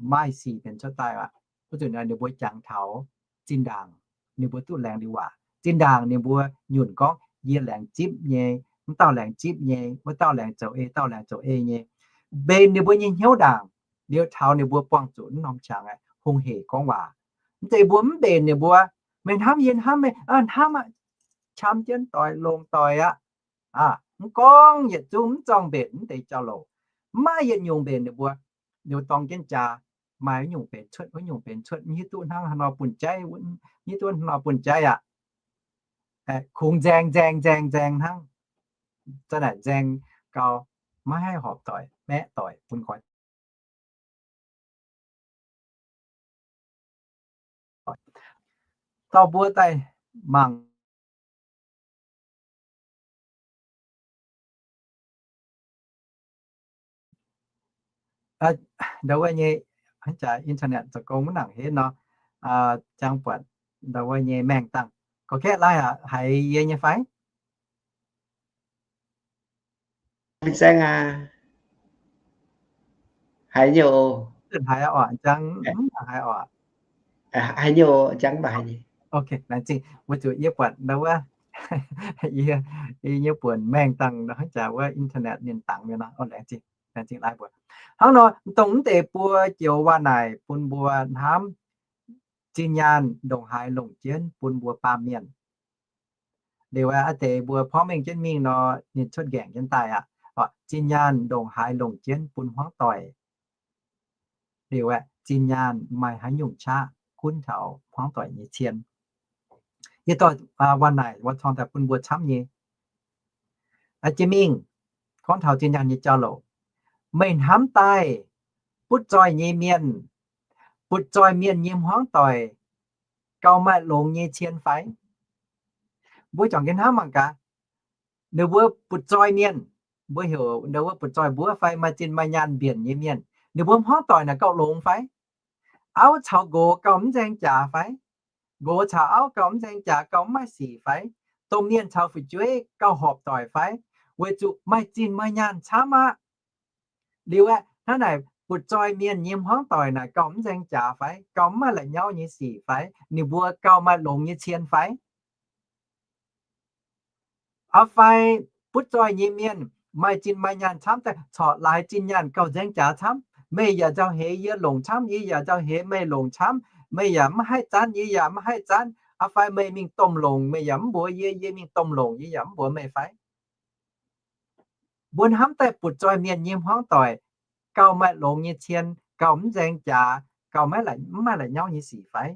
maaih sic benx cuotv daaih aqv. Wuov zanc ninh mbuo jangx taux zinh ndaangc ninh mbuo duqv laengz liuz waac. Zinh ndaangc ninh mbuo nyunc gorngv, yie laengz zipv nyei, mv dauh laengz zipv nyei, wuov dauh laengz zoux ei, dauh laengz zoux ei nyei. Mbenc ninh mbuo nyei hnyouv ndaangc liuz, taux ninh mbuo buangh zuqc wuov norm qangx aqv, hungh hec gorngv waac. Mv zeiz mbuo mv mbenc ninh mbuo, meih hnamv yie hnamv meih, hnamv aqv, qam jienv doix, longx doix aqv. Mv gorngv yietc zungv mv zorng mbenc mv deix jauv-louc, mv maaih yietc nyungc mbenc ninh mbuo. Liuz dorng jienv jaa, maaih wuov nyungc benx cuotv, wuov nyungc benx cuotv, mv hiuv duqv hnangv haaix nor bun jaiv, mv hiuv duqv hnangv haaix nor bun jaiv aqv. Kungx nzaeng nzaeng nzaeng nzaeng hnangv, zanc naaic nzaeng gau, maiv haih horpc doic, maeqv doic bun nqoi. Dauh mbuo daaih mangc ndau wuov nyei, hnangv jaax internet zoux gong mv nangc henv nor, jangx buatc ndau wuov nyei maengh dangh. Gorngv kaeqv laai aqv, haiz yie nyei fai? Haiz nyei oc. Haiz oc, jangx mv haiz oc. Haiz nyei oc, jangx mv haiz nyei. Ok, laengz zingh. Weic zuqc yie buatc ndau wuov, yie, yie nyei buonc maengh dangh hnangv jaax wuov internet ninh dangx mi'aqv nor. Laengz zingh, laengz zingh laaix mbuo. Hnangv nor, dongh mv deix buo joux waac naaic bun mbuo hnamv, zinh nyaanh ndongc haaix longc jienv bun mbuo baamh mienh. Liuz aqv, deix mbuo porv mengh jienv mingh nor, ninh cuotv nqaengc jienv daaih aqv. Zinh nyaanh ndongc haaix longc jienv bun hmuangv doic. Liuz aqv, zinh nyaanh maaih haaix nyungc qaqv gunv taux hmuangv doic nyei cien. Yie dorh waac naaic waac cong daaih bun mbuo camv nyei. Jiex mingh gorngv taux zinh nyaanh nyei jauv-louc. Meih hnamv daaih butv zoih nyei mienh, butv zoih mienh nyei hmuangv doic gauh maaih longx nyei cien fai? Mbuo juangc jienv hnamv mangc gaax. Ninh mbuo butv zoih mienh, mbuo heuc ninh mbuo butv zoih mbuov fai maaih zinh maaih nyaanh mbienc nyei mienh, ninh mbuo hmuangv doic naaic gauh longx fai? Auv caux nqox gauh mv nzaeng jaax fai? Nqox caux auv gauh mv nzaeng jaax, gauh mv maaih sic fai? Domh mienh caux fu'jueiv gauh horpc doic fai? Weic zuqc maaih zinh maaih nyaanh camv aqv. Liuz aeqv, hnangv naaic butv zoih mienh nyei hmuangv doic naaic gauh mv nzaeng jaax fai? Gauh mv maaih la'nyauv nyei sic fai? Ninh mbuo gauh maaih longx nyei cien fai? Aa fai butv zoih nyei mienh maaih zinh maaih nyaanh camv daaih corc laaix zinh nyaanh gauh nzaeng jaax camv. Meih yaac nzauh heix yie longc camv, yie yaac nzauh heix meih longc camv. Meih yaac mv haih zanv, yie yaac mv haih zanv. Aa fai meih mingh domh longc, meih yaac mv mbuox yie, yie mingh domh longc, yie yaac mv mbuox meih fai? Mbuo hnamv daaih butv zoih mienh nyei hmuangv doic gauh maaih longx nyei cien, gauh mv nzaeng jaax, gauh maiv maaih la'nyauv nyei sic fai?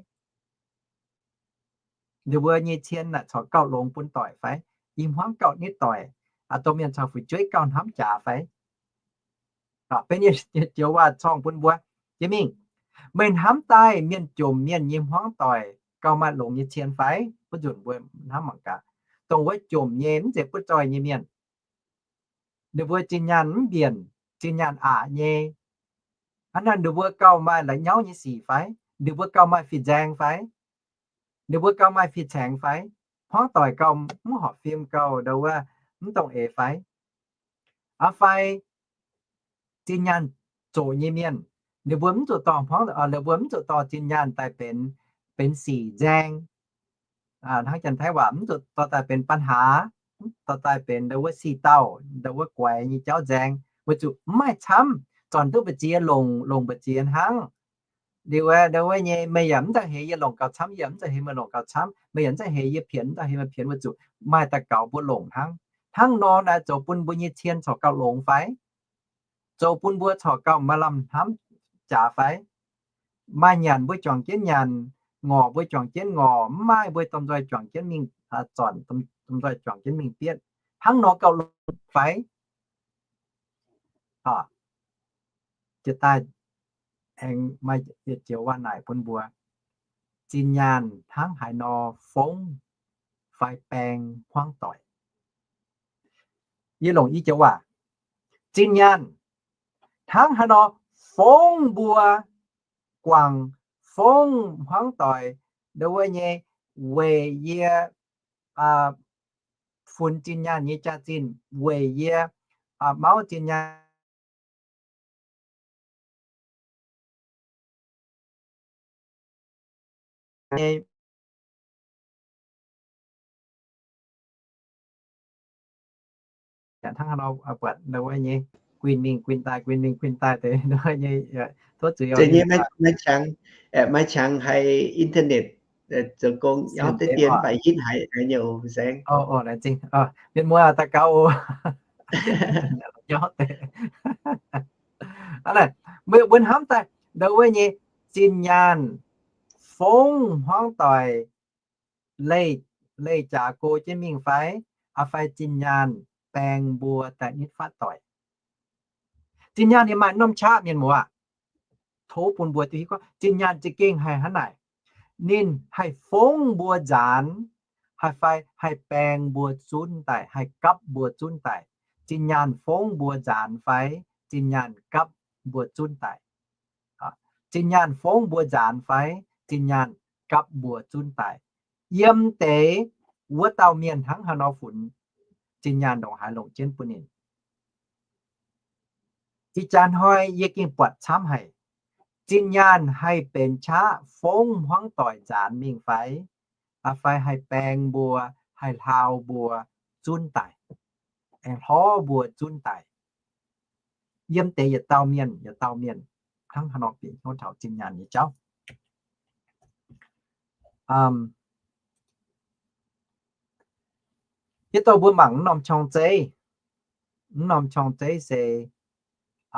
Ninh mbuo nyei cien naaic corc gauh longx bun doic fai? I hmuangv gauh nitv doic, dongh mienh caux fu'jueiv gauh hnamv jaax fai? Benx joux waac corngh bun mbuo jiex mingh. Meih hnamv daaih mienh jomc mienh nyei hmuangv doic gauh maaih longx nyei cien fai? Bun nzunc mbuo hnamv mangc gaax, dongh wuov jomc nyei mv zeiz butv zoih nyei mienh, ninh mbuo zinh nyaanh mv mbienc, zinh nyaanh aqc nyei, hnangv naaic ninh mbuo gauh maaih la'nyauv nyei sic fai? Ninh mbuo gauh maaih fih nzaeng fai? Ninh mbuo gauh maaih fih caengx fai? Hmuangv doic gauh mv horpc fim, gauh ndau wuov mv dongh eix fai? Aa fai zinh nyaanh zoqc nyei mienh, ninh mbuo mv zuqc dorh hmuangv, ninh mbuo mv zuqc dorh zinh nyaanh daaih benx, benx sic nzaeng. Hnangv Janx-Taiv waac, mv zuqc dorh daaih benx ปัญหา, dorh daaih benx ndau wuov sic dauh, ndau wuov guaix nyei jauv nzaeng, weic zuqc mv maaih camv. Zornc duqv mbu'ziex longc, longc mbu'ziex hnangv. Liuz ndau wuov nyei, meih yaac mv daaih heix yie longc gauh camv, yie yaac mv daaih heix meih longc gauh camv, meih yaac mv daaih heix yie pienx, mv daaih heix meih pienx, weic zuqc maaih daux gaux mbuo longc hnangv. Hnangv nor naaic zoux bun mbuo nyei cien corc gauh longx fai? Zoux bun mbuo corc gauh maaih lamh hnamv jaax fai? Maaih nyanc mbuo juangc jienv nyanc, ngorc mbuo juangc jienv ngorc, mv maaih mbuo domh nzoih juangc jienv mingh zornc, domh nzoih juangc jienv mingh bietv. Hnangv nor gauh longx fai? Jiex daaih aengx maaih yietc joux waac naaic bun mbuo, zinh nyaanh hnangv haaix nor fongv fai baeng hmuangv doic. Yie longc i joux waac, zinh nyaanh hnangv haaix nor fongv mbuo guangc, fongv hmuangv doic, ndau wuov nyei, weic yie funx zinh nyaanh nyei jaax-zinh, weic yie mauv zinh nyaanh nyei. Hnangv haaix nor buatc ndau wuov nyei, guinh mingh guinh daaih, guinh mingh guinh daaih deix ndau wuov nyei, tov zuiz nyei. Maiv qangx, maiv qangx haih internet zoux gong, auv deix dien mv baac hitv haiz nyei oc, nzaeng. Mienh muoz daux gaux oc. Mbuo hnamv daaih ndau wuov nyei, zinh nyaanh fongv hmuangv doic leih, leih jaax go jienv mingh fai? Aa fai zinh nyaanh baeng mbuo daaih nitv fatv doic? Zinh nyaanh ninh maaih norm qaqv, mienh muoz. Tov bun mbuo duqv hiuv gorngv zinh nyaanh za'gengh haih hnangv naaic. Ninh haih fongv mbuo nzaanx, haih fai haih baeng mbuo zunv daaih, haih gapv mbuo zunv daaih. Zinh nyaanh fongv mbuo nzaanx fai zinh nyaanh gapv mbuo zunv daaih? Zinh nyaanh fongv mbuo nzaanx fai zinh nyaanh gapv mbuo zunv daaih? Yiem deix wuov dauh mienh hnangv haaix nor funx zinh nyaanh ndongc haaix longc jienv bun ninh? Ih jaax hnoi yie gengh buatc camv haic. Zinh nyaanh haih benx qaqv fongv hmuangv doic nzaanx mingh fai? Aa fai haih baeng mbuo, haih hlaau mbuo zunv daaih, aengx hlorv mbuo zunv daaih? Yiem deix yietc dauh mienh, yietc dauh mienh hnangv haaix nor bieqc hnyouv taux zinh nyaanh nyei jauv. Hiuv duqv mbuo mangc mv norm qorng-zeiv. Mv norm qorng-zeiv se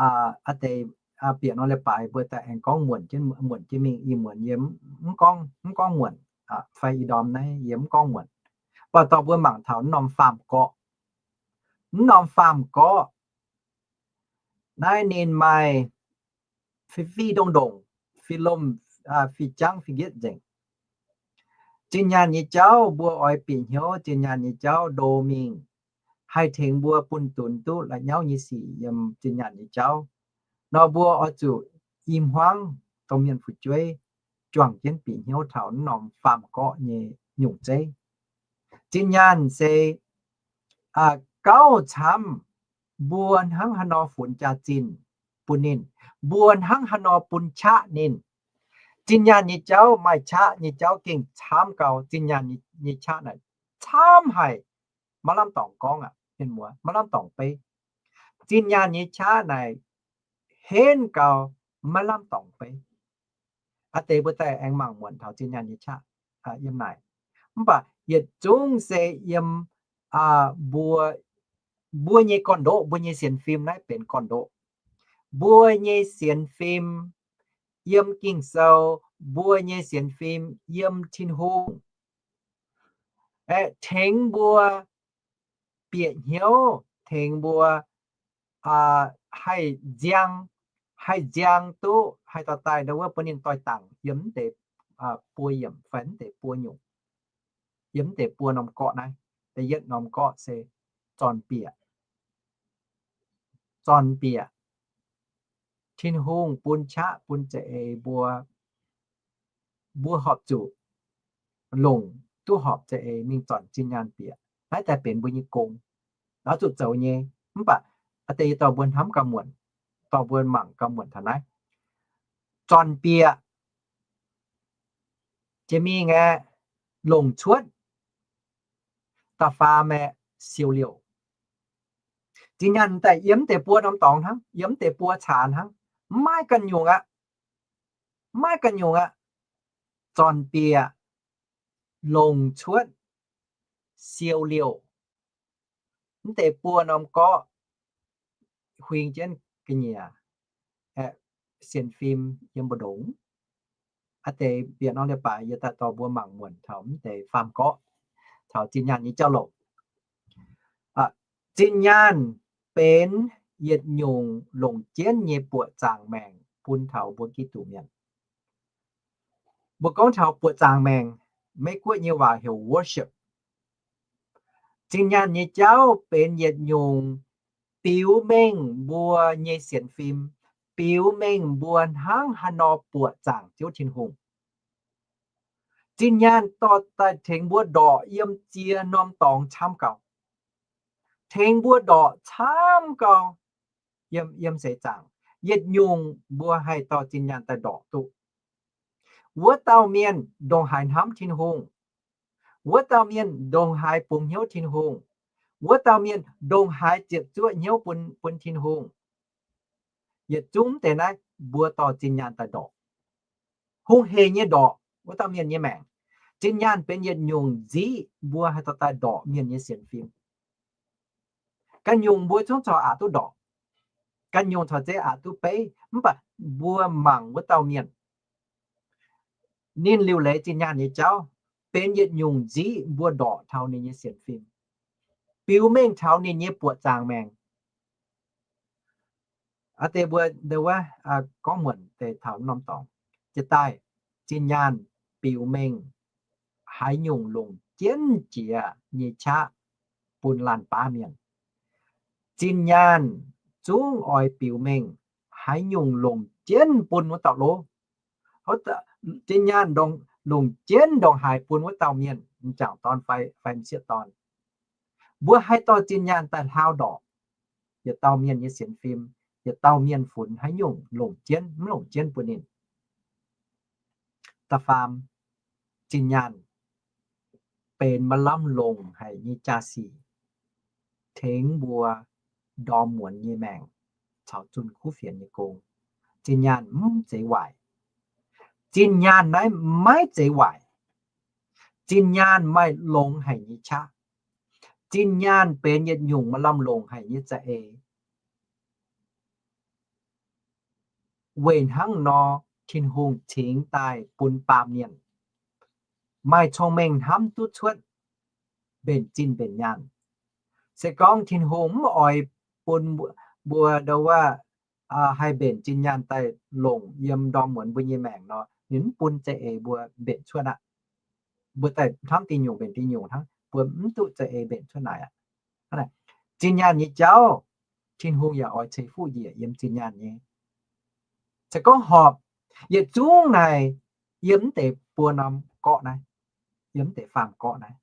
aa deix bieqc nor leiz-baaix mbuo daaih aengx gorngv muonc jienv, muonc jienv mingh. Ih muonc yie mv gorngv, mv gorngv muonc fai ih ndorm naaiv yie mv gorngv muonc. Mv baac dorh mbuo mangc taux mv norm faam-gorqv. Mv norm faam-gorqv naaiv ninh maaih fih, fih ndongh ndongc, fih lomh, fih jangv fih njietv nzengc. Zinh nyaanh nyei jauv mbuo oix bieqc hnyouv zinh nyaanh nyei jauv ndo mingh, haih tengx mbuo bun dunx duqv la'nyauv nyei sic yiem zinh nyaanh nyei jauv. Nor mbuo oix zuqc i hmuangv dongh mienh fu'jueiv juangc jienv bieqc hnyouv taux mv norm faam-gorqv nyei nyungc zeiv. Zinh nyaanh se gauh camv mbuo hnangv haaix nor funx jaax-zinh bun ninh, mbuo hnangv haaix nor bun qaqv ninh. Zinh nyaanh nyei jauv maaih qaqv nyei jauv gengh camv gau. Zinh nyaanh nyei qaqv naaic camv haic, maiv lamh dorngc gorngv aqv, mienh muoz, maiv lamh dorngc beiv. Zinh nyaanh nyei qaqv naaic henv gau, maiv lamh dorngc beiv. Aa deix mbuo daaih aengx mangc muonc taux zinh nyaanh nyei qaqv yiem naaic. Mv baac yietc zungv se yiem mbuo, mbuo nyei gorn-ndoqv, mbuo nyei sienx fim naaiv benx gorn-ndoqv. Mbuo nyei sienx fim yiem Ging-Sou, mbuo nyei sienx fim yiem Tin-Hungh, aeqv, tengx mbuo bieqc hnyouv, tengx mbuo haih nziang, haih nziang duqv, haih dorh daaih wuov bun ninh doix dangc yiem mv deix buo yiemc fai mv deix buo nyungc, yiem mv deix buo norm gorqv naaiv. Da'yietv norm gorqv se zorn-bieqc. Zorn-bieqc. Tin-Hungh bun qaqv bun za'eix mbuo, mbuo horpc zuqc longc duqv horpc za'eix mingh zornc zinh nyaanh bieqc. Naaiv daaih benx mbuo nyei gong, oix zuqc zoux nyei. Mv baac aa deix yie dorh mbuo hnamv gauh muonc, dorh mbuo mangc gauh muonc taux naaiv. Zorn-bieqc jiex mingh aeqv, longc cuotv, da'faam aeqv, siou liouh. Zinh nyaanh daaih yiem deix buo norm dorngx hnangv, yiem deix buo caanx hnangv, maiv maaih ganh nyungc aqv. Maiv maaih ganh nyungc aqv. Zorn-bieqc, longc cuotv, siou liouh. Mv deix buo norm gorqv huing jienv ga'nyiec, aeqv, sienx fim yiem mbu'ndongx. Aa deix bieqc norm leiz-baaix yie daaih dorh mbuo mangc muonc taux mv deix faam gorqv, taux zinh nyaanh nyei jauv-louc. Zinh nyaanh benx yietc nyungc longc jienv nyei buoqc zaangc maengc bun taux mbuo Giduc mienh. Mbuo gorngv taux buoqc zaangc maengc, Meiv-Guoqv nyei waac heuc worship. Zinh nyaanh nyei jauv benx yietc nyungc biux mengh mbuo nyei sienx fim, biux mengh mbuo hnangv haaix nor buoqc zaangc Ziouv Tin-Hungh. Zinh nyaanh dorh daaih tengx mbuo ndorqc yiem ziex norm dorngx camv gau. Tengx mbuo ndorqc camv gau. Yiem, yiem seix zaangc, yietc nyungc mbuo haih dorh zinh nyaanh daaih ndorqc duqv. Wuov dauh mienh ndongc haaix hnamv Tin-Hungh, wuov dauh mienh ndongc haaix bungx hnyouv Tin-Hungh, wuov dauh mienh ndongc haaix ziepc zuoqv hnyouv bun, bun Tin-Hungh. Yietc zungv deix naaiv mbuo dorh zinh nyaanh daaih ndorqc. Hungh heic nyei ndorqc wuov dauh mienh nyei maengc. Zinh nyaanh benx yietc nyungc nziqv mbuo haih dorh daaih ndorqc mienh nyei sienx fim. Ganh nyungc mbuo zungv corc aqc duqv ndorqc. Ganh nyungc corc zeiz aqc duqv beiv, mv baac mbuo mangc wuov dauh mienh, ninh liuc leiz zinh nyaanh nyei jauv benx yietc nyungc nziqv mbuo ndorqc taux ninh nyei sienx fim, biux mengh taux ninh nyei buoqc zaangc maengc. Aa deix mbuo ndau wuov gorngv muonc deix taux norm dorngx, jiex daaih zinh nyaanh biux mengh haaix nyungc longc jienv jiex nyei qaqv bun laanh baav mienh. Zinh nyaanh zungv oix biux mengh haaix nyungc longc jienv bun wuov dauh lov. Zinh nyaanh longc jienv ndongc haaix bun wuov dauh mienh, m'jangc dorn fai, fai m'sieqv dorn. Mbuo haih dorh zinh nyaanh daaih hlauv ndorqc yietc dauh mienh nyei sienx fim, yietc dauh mienh funx haaix nyungc longc jienv mv longc jienv bun ninh. Da'faam, zinh nyaanh benx maaih lamh longc haic nyei jaa-sic tengx mbuo ndorm muonz nyei maengc caux zunh kuv fienx nyei gong. Zinh nyaanh mv zeiz waaic. Zinh nyaanh naaiv maiv zeiz waaic. Zinh nyaanh maaih longx haic nyei qaqv. Zinh nyaanh benx yietc nyungc maaih lamh longc haic nyei za'eix. Weic hnangv nor, Tin-Hungh cingx daaih bun baamh mienh maaih cong-mengh hnamv duqv cuotv mbenc zinh mbenc nyaanh. Se gorngv Tin-Hungh mv oix bun mbuo ndau wuov haih mbenc zinh nyaanh daaih longc yiem ndorm muonz mbuo nyei maengc nor, ninh mv bun za'eix mbuo mbenc cuotv aqv. Mbuo daaih hnamv diuh nyungc mbenc diuh nyungc hnangv, mbuo mv duqv za'eix mbenc cuotv naaic aqv. Zinh nyaanh nyei jauv, Tin-Hungh yaac oix ceix fuqv njiec yiem zinh nyaanh nyei. Se gorngv horpc, yietc zungv naaic yiem mv deix buo norm gorqv naaiv, yiem mv deix faam-gorqv naaiv,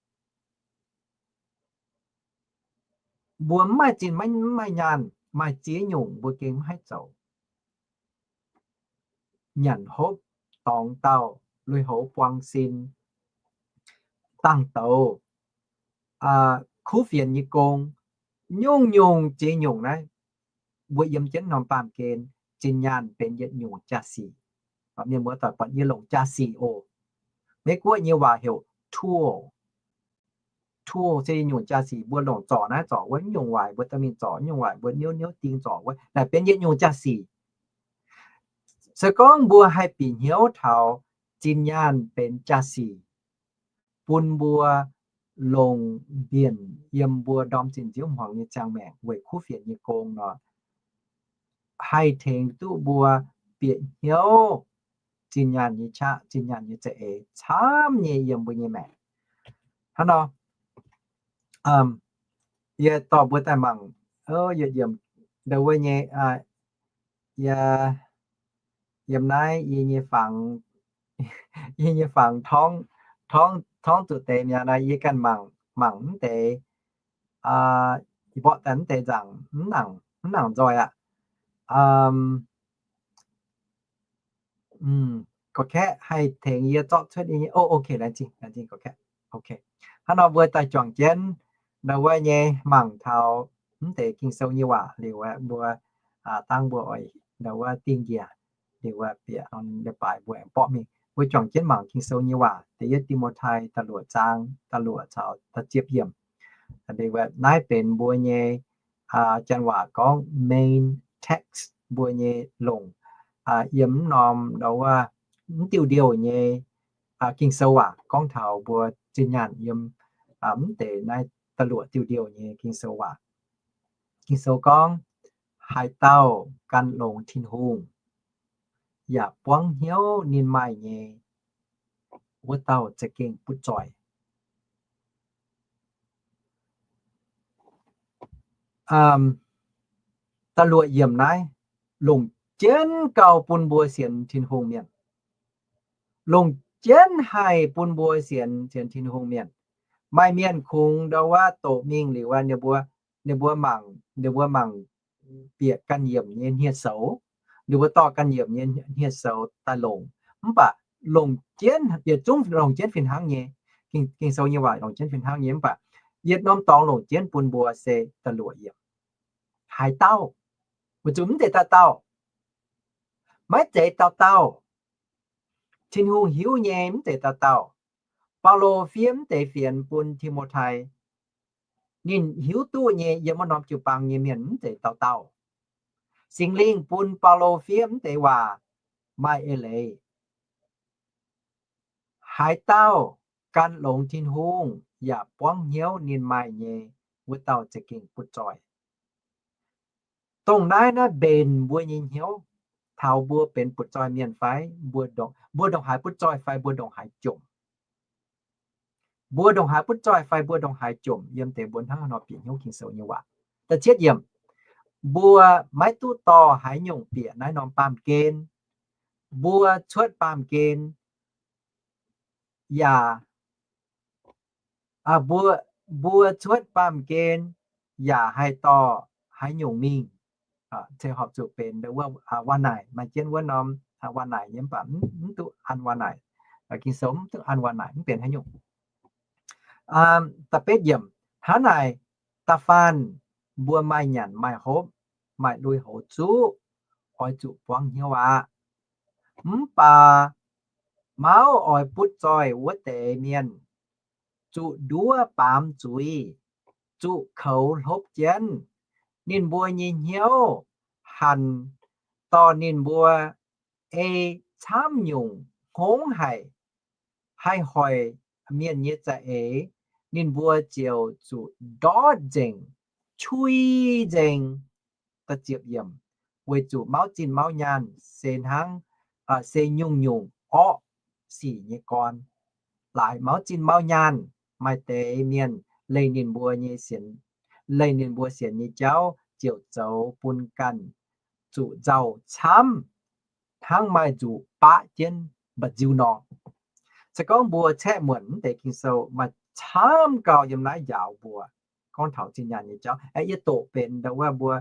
mbuo mv maaih zinh maiv maaih nyaanh, maaih ziex nyungc mbuo gengh mv haih zoux. Nyanc hopv, dorngx daauh, lui-houx buang sin, dangh douz, kuv fienx nyei gong, nyungc-nyungc ziex nyungc naaiv, mbuo yiem jienv norm baamh gen, zinh nyaanh benx yietc nyungc jaa-sic. Mienh muoz-doic, buatc yie longc jaa-sic oc. Meiv-Guoqv nyei waac heuc tool. Tool se yietc nyungc jaa-sic, mbuo longc zorc naaiv zorc wuov, nyungc waaic mbuo dorh mingh zorc, nyungc waaic mbuo niouv niouv ding zorc wuov, naaic benx yietc nyungc jaa-sic. Se gorngv mbuo haih bieqc hnyouv taux zinh nyaanh benx jaa-sic bun mbuo longc mbienc yiem mbuo ndorm zinh nziouv hmuangx nyei ziangh maengc weic kuv fienx nyei gong nor, haih tengx duqv mbuo bieqc hnyouv zinh nyaanh nyei qaqv, zinh nyaanh nyei za'eix camv nyei yiem mbuo nyei maengc. Hnangv nor, yie dorh mbuo daaih mangc, yietc yiemc ndau wuov nyei, yie, yiem naaiv yie nyei fangx, yie nyei fangx torngv, torngv, torngv zuqc deix mi'aqv nor, yie ganh mangc, mangc mv deix, yie mborqv daaih mv deix nzaangc, mv nangc, mv nangc nzoih aqv. Gorqv-kaeqv haih tengx yie zorqv cuotv nyei. O, ok, laengz zingh, laengz zingh gorqv-kaeqv. Ok, hnangv nor mbuo daaih juangc jienv ndau wuov nyei mangc taux mv deix Ging-Sou nyei waac liuz, mbuo dangv mbuo oix ndau wuov dingh njiec liuz, bieqc norm leiz-baaix mbuo aengx mborqv mingh. Mbuo juangc jienv mangc Ging-Sou nyei waac, da'yietv Ti^mo^tai da'luoqc zaang da'luoqc caux da'ziepc yiemc. Naaiv benx mbuo nyei janx waac gorngv main text, mbuo nyei longc yiem mv norm ndau wuov mv diuh ndiouh nyei Ging-Sou waac gorngv taux mbuo zinh nyaanh yiem mv deix naaiv da'luoqc diuh ndiouh nyei Ging-Sou waac. Ging-Sou gorngv, haaix dauh gan longx Tin-Hungh yaac buangv hnyouv ninh maaih nyei, wuov dauh za'gengh butv zoih. Da'luoqc yiemc naaiv longc jienv gauh bun mbuo sienx Tin-Hungh mienh. Longc jienv haih bun mbuo sienx, sienx Tin-Hungh mienh. Maaih mienh kungx ndau wuov doqc mingh liuz, ninh mbuo, ninh mbuo mangc, ninh mbuo mangc bieqc ganh yiemc nyei hniev-soux, ninh mbuo dorh ganh yiemc nyei hniev-soux daaih longc. Mv baac longc jienv, yietc zungv longc jienv fih hnangv nyei. Ging-Sou nyei waac longc jienv fih hnangv nyei, mv baac yietc norm dorngx longc jienv bun mbuo se da'luoqc yiemc. Haaix dauh? Weic zuqc mv zeiz dauh dauh. Maiv zeiz dauh dauh. Tin-Hungh hiuv nyei mv zeiz dauh dauh. Baulo fiev mv deix fienx bun Ti^mo^tai, ninh hiuv duqv nyei yiem wuov norm jiu-baang nyei mienh mv zeiz dauh dauh. Singx Lingh bun Baulo fiev mv deix waac maaih eix leiz. Haaix dauh gan longx Tin-Hungh yaac buangv hnyouv ninh maaih nyei, wuov dauh za'gengh butv zoih. Dongh naaiv naaiv mbenc mbuo nyei hnyouv taux mbuo benx butv zoih mienh fai mbuo ndongc, mbuo ndongc haaix butv zoih fai mbuo ndongc haaix jomc. Mbuo ndongc haaix butv zoih fai mbuo ndongc haaix jomc yiem deix mbuo hnangv haaix nor bieqc hnyouv Ging-Sou nyei waac. Da'cietv yiemc, mbuo maiv duqv dorh haaix nyungc bieqc naaiv norm baamh gen. Mbuo cuotv baamh gen yaac, mbuo, mbuo cuotv baamh gen yaac haih dorh haaix nyungc mingh, se horpc zuqc benx wuov waac-naaic, maaih jienv wuov norm waac-naaic nyei, mv baac mv duqv an waac-naaic. Ging-Sou mv duqv an waac-naaic mv benx haaix nyungc. Da'betv yiemc, hnangv naaic, da'faanh mbuo maaih nyanc maaih hopv, maaih lui-houx zuqv, oix zuqc buangv hnyouv aqv. Mv baac mauv oix butv zoih wuov deix mienh zuqc nduov baamz zuiz, zuqc koux hlopv jienv. Ninh mbuo nyei hnyouv hanc dorh ninh mbuo ei camv nyungc hngongx haic, haih hoic mienh nyei za'eix, ninh mbuo ziouc zuqc ndortv nzengc, cui nzengc. Weic zuqc mauv zinh mauv nyaanh se hnangv, se nyungc-nyungc orqv sic nyei gorn. Laaix mauv zinh mauv nyaanh, maaih deix mienh leih ninh mbuo nyei sienx, leih ninh mbuo sienx nyei jauv ziouc zoux bun ganh zuqc nzauh camv, hnangv maaih nzuqc baqv jienv mba'nziu nor. Se gorngv mbuo caeqv muonc mv deix Ging-Sou maaih camv gau yiem naaiv njaaux mbuo gorngv taux zinh nyaanh nyei jauv. Aeqv, yie doqc benx ndau wuov mbuo,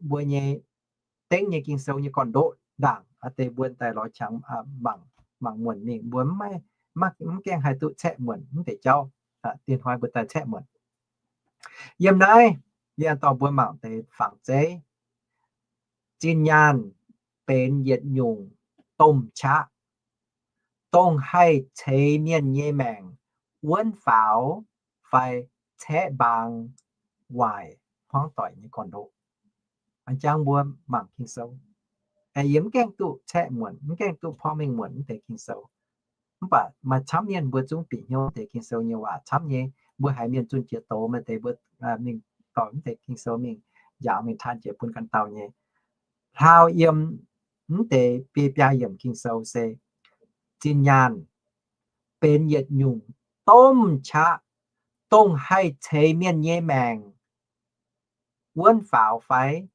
mbuo nyei dengv nyei Ging-Sou nyei gorn-ndoqv ndaangc, deix mbuo daaih lorz qangx mangc, mangc muonc mingh. Mbuo mv gaengh haih duqv caeqv muonc mv deix jauv. Diex hnoi mbuo daaih caeqv muonc. Yiem naaiv yie dorh mbuo mangc deix fangx zeiv. Zinh nyaanh benx yietc nyungc domh qaqv, dongh haih ceix mienh nyei maengc wuonv faaux fai caeqv mbaang waaic hmuangv doic nyei gorn-ndoqv. A'jang mbuo mangc Ging-Sou. Yie mv gaengh duqv caeqv muonc, mv gaengh duqv porv mengh muonc mv deix Ging-Sou. Mv baac maaih camv mienh mbuo zungv bieqc hnyouv deix Ging-Sou nyei waac camv nyei. Mbuo haiz mienh zunh jiex doz maaih deix mbuo mingh dorh mv deix Ging-Sou mingh njaaux mingh taan jiex bun ganh dauh nyei. Hlaau yiem mv deix biei biaa yiemc Ging-Sou se zinh nyaanh benx yietc nyungc domh qaqv, dongh haih ceix mienh nyei maengc wuonv faaux fai?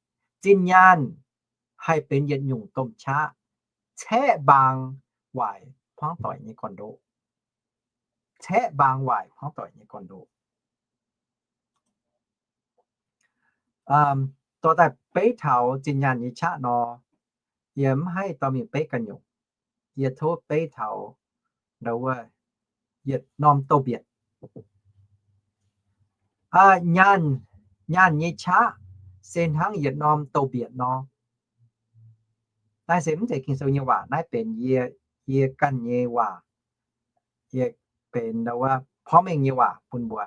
Zinh nyaanh haih benx yietc nyungc domh qaqv caeqv mbaang waaic hmuangv doic nyei gorn-ndoqv. Caeqv mbaang waaic hmuangv doic nyei gorn-ndoqv. Dorh daaih beiv taux zinh nyaanh nyei qaqv nor, yie mv haih dorh mingh beiv ganh nyungc. Yie tov beiv taux wuov yietc norm douz-mbietc. Nyaanh, nyaanh nyei qaqv se hnangv yietc norm douz-mbietc nor. Naaiv se mv zeiz Ging-Sou nyei waac, naaiv benx yie, yie ganh nyei waac. Yie benx wuov porv mengh nyei waac bun mbuo.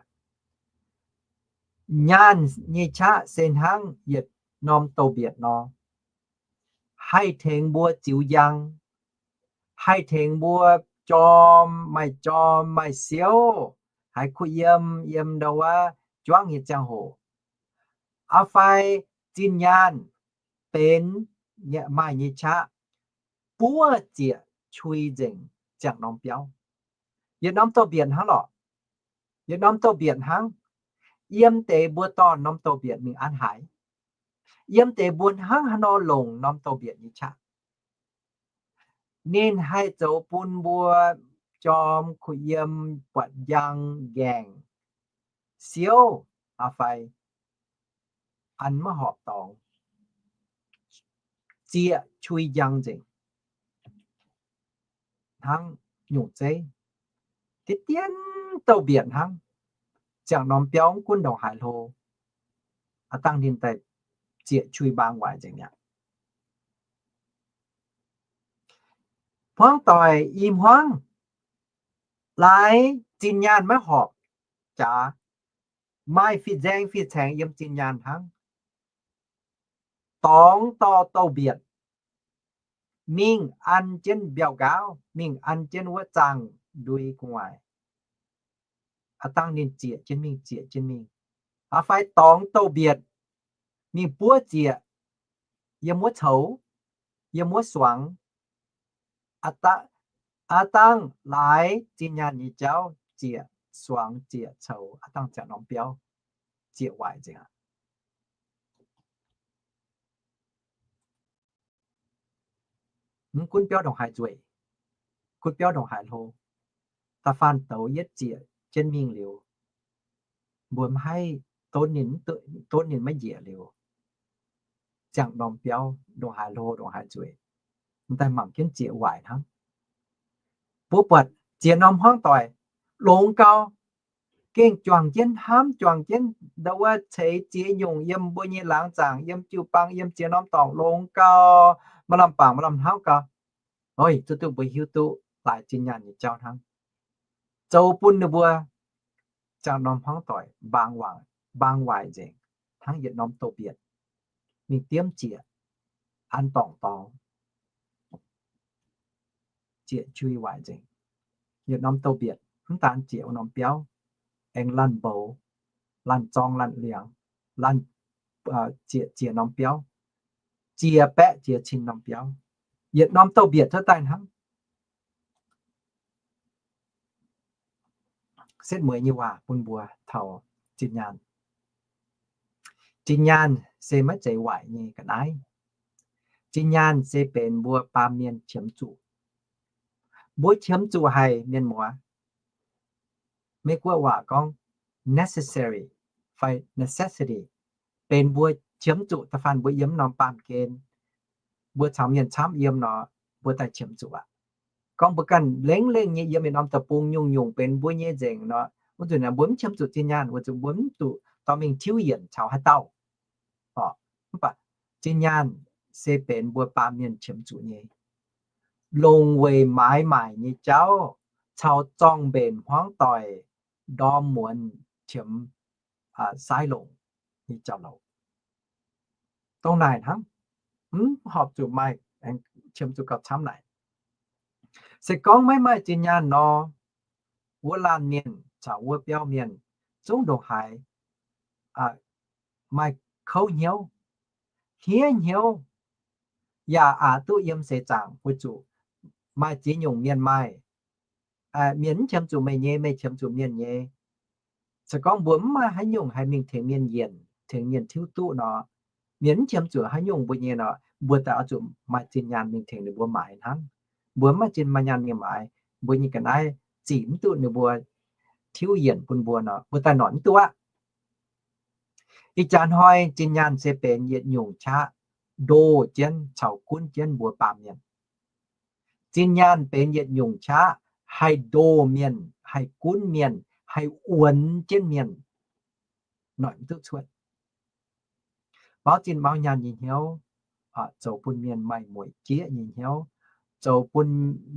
Nyaanh nyei qaqv se hnangv yietc norm douz-mbietc nor, haih tengx mbuo ziux njang, haih tengx mbuo jorm maaih jorm maaih siouv, haiz kuh yiem yiem ndau wuov juangv nyei ziangh hoc. Aa fai zinh nyaanh benx maaih nyei qaqv buov zieqc qui nzengc ziangh norm biauv. Yietc norm douz-mbietc hnangv lorqc. Yietc norm douz-mbietc hnangv. Yiem deix mbuo dorh norm douz-mbietc mingh an haaix? Yiem deix mbuo hnangv haaix nor longc norm douz-mbietc nyei qaqv? Ninh haih zoux bun mbuo jorm kuh yiem, buatc njang, nqaengc, siouv, aa fai an maiv horpc dorngx, zieqc qui njang nzengc hnangv nyungc zeiv. Deix dien douz-mbietc hnangv. Ziangh norm biauv mv gunv ndongc haaix hlo, aa dangh ninh daaih zieqc qui mbaang waaic nzengc mi'aqv. Hmuangv doic i hmuangv laaix zinh nyaanh maiv horpc jaax, maaih fih nzaeng fih caengx yiem zinh nyaanh hnangv. Dorngx dorh douz-mbietc mingh an jienv mbiauh nqaauv, mingh an jienv wuov zaangh ndui gu'nguaaic. Aa dangh ninh zieqc jienv mingh, zieqc jienv mingh. Aa fai dorngx douz-mbietc mingh buov zieqc yiem wuov coux, yiem wuov suangx. Aa dangh laaix zinh nyaanh nyei jauv zieqc suangx zieqc coux, aa dangh ziangh norm biauv zieqc waaic nzengc aqv. Mv gunv biauv ndongc haaix nzueic, gunv biauv ndongc haaix hlo, da'faanh douz yietv zieqc jienv mingh liuz, mbuo mv haih donv ninh, donv ninh maiv njiec liuz, ziangh norm biauv ndongc haaix hlo ndongc haaix nzueic, m'daaih mangc jienv zieqc waaic hnangv. Mbuo buatc ziex norm hmuangv doic longx gau, gengh juangc jienv hnamv, juangc jienv ndau wuov ceix ziex nyungc yiem mbuo nyei laangz zaangc, yiem jiu-baang, yiem ziex norm dorngx longx gau, maaih lamh bangc maaih lamh hnamv gau. Oix zuqc duqv mbuo hiuv duqv laaix zinh nyaanh nyei jauv hnangv, zoux bun ninh mbuo ziangh norm hmuangv doic mbaang waaic, mbaang waaic nzengc, hnangv yietc norm douz-mbietc mingh diemv zieqc an dorngc dorngx, zieqc qui waaic nzengc. Yietc norm douz-mbietc mv daan zieqc wuov norm biauv, aengx laanh mboux, laanh zorng, laanh liangx, laanh zieqc ziex norm biauv, ziex baeqv ziex cin norm biauv, yietc norm douz-mbietc cuotv daaih hnangv. Setv mueiz nyei waac bun mbuo taux zinh nyaanh. Zinh nyaanh se maiv zeiz waaic nyei ga'naaiv. Zinh nyaanh se benx mbuo baamh mienh qiemx zuqc. Mbuo qiemx zuqc haic mienh muoz. Meiv-Guoqv waac gorngv necessary fai necessity, benx mbuo qiemx zuqc da'faanh mbuo yiem norm baamh gen, mbuo caux mienh camv yiem nor, mbuo daaih qiemx zuqc aqv. Gorngv mbuo ganh lengh lengh nyei yiem yietc norm deic-bung nyungc-nyungc benx mbuo nyei nzengc nor, wuov zanc naaic mbuo mv qiemx zuqc zinh nyaanh, wuov zanc mbuo mv zuqc dorh mingh tiuv yienc caux haaix dauh. Mv baac zinh nyaanh se benx mbuo baamh mienh qiemx zuqc nyei, longc weic maaiz maaic nyei jauv caux zorng-mbenc hmuangv doic ndorm muonz qiemx saaiv longc nyei jauv-louc. Dongh naaic hnangv, mv horpc zuqc maaih Aengx qiemx zuqc gauh camv naaic. Se gorngv maiv maaih zinh nyaanh nor, wuov laanh mienh caux wuov biauv mienh zungv ndongc haaix maaih kouv hnyouv, hniev hnyouv, yaac aqc duqv yiem seix zaangc weic zuqc maaih ziex nyungc mienh maaih. Mienh mv qiemx zuqc meih nyei, meih qiemx zuqc mienh nyei. Se gorngv mbuo mv maaih haaix nyungc haih mingh tengx mienh yienc, tengx mienh tiuv duqv nor, mienh mv qiemx zuqc haaix nyungc mbuo nyei nor, mbuo daaih oix zuqc maaih zinh nyaanh mingh tengx ninh mbuo maaiz hnangv. Mbuo mv maaih zinh maaih nyaanh mingh maaiz, mbuo nyei ga'naaiv zic mv duqv ninh mbuo tiuv yienc bun mbuo nor, mbuo daaih noic mv duqv aqv. Ih jaax hnoi zinh nyaanh se benx yietc nyungc qaqv ndoh jienv caux gunv jienv mbuo baamh mienh. Zinh nyaanh benx yietc nyungc qaqv haih ndoh mienh, haih gunv mienh, haih wuonx jienv mienh, noic mv duqv cuotv. Mauv zinh mauv nyaanh nyei hnyouv zoux bun mienh maaih mueic jieqv nyei hnyouv, zoux bun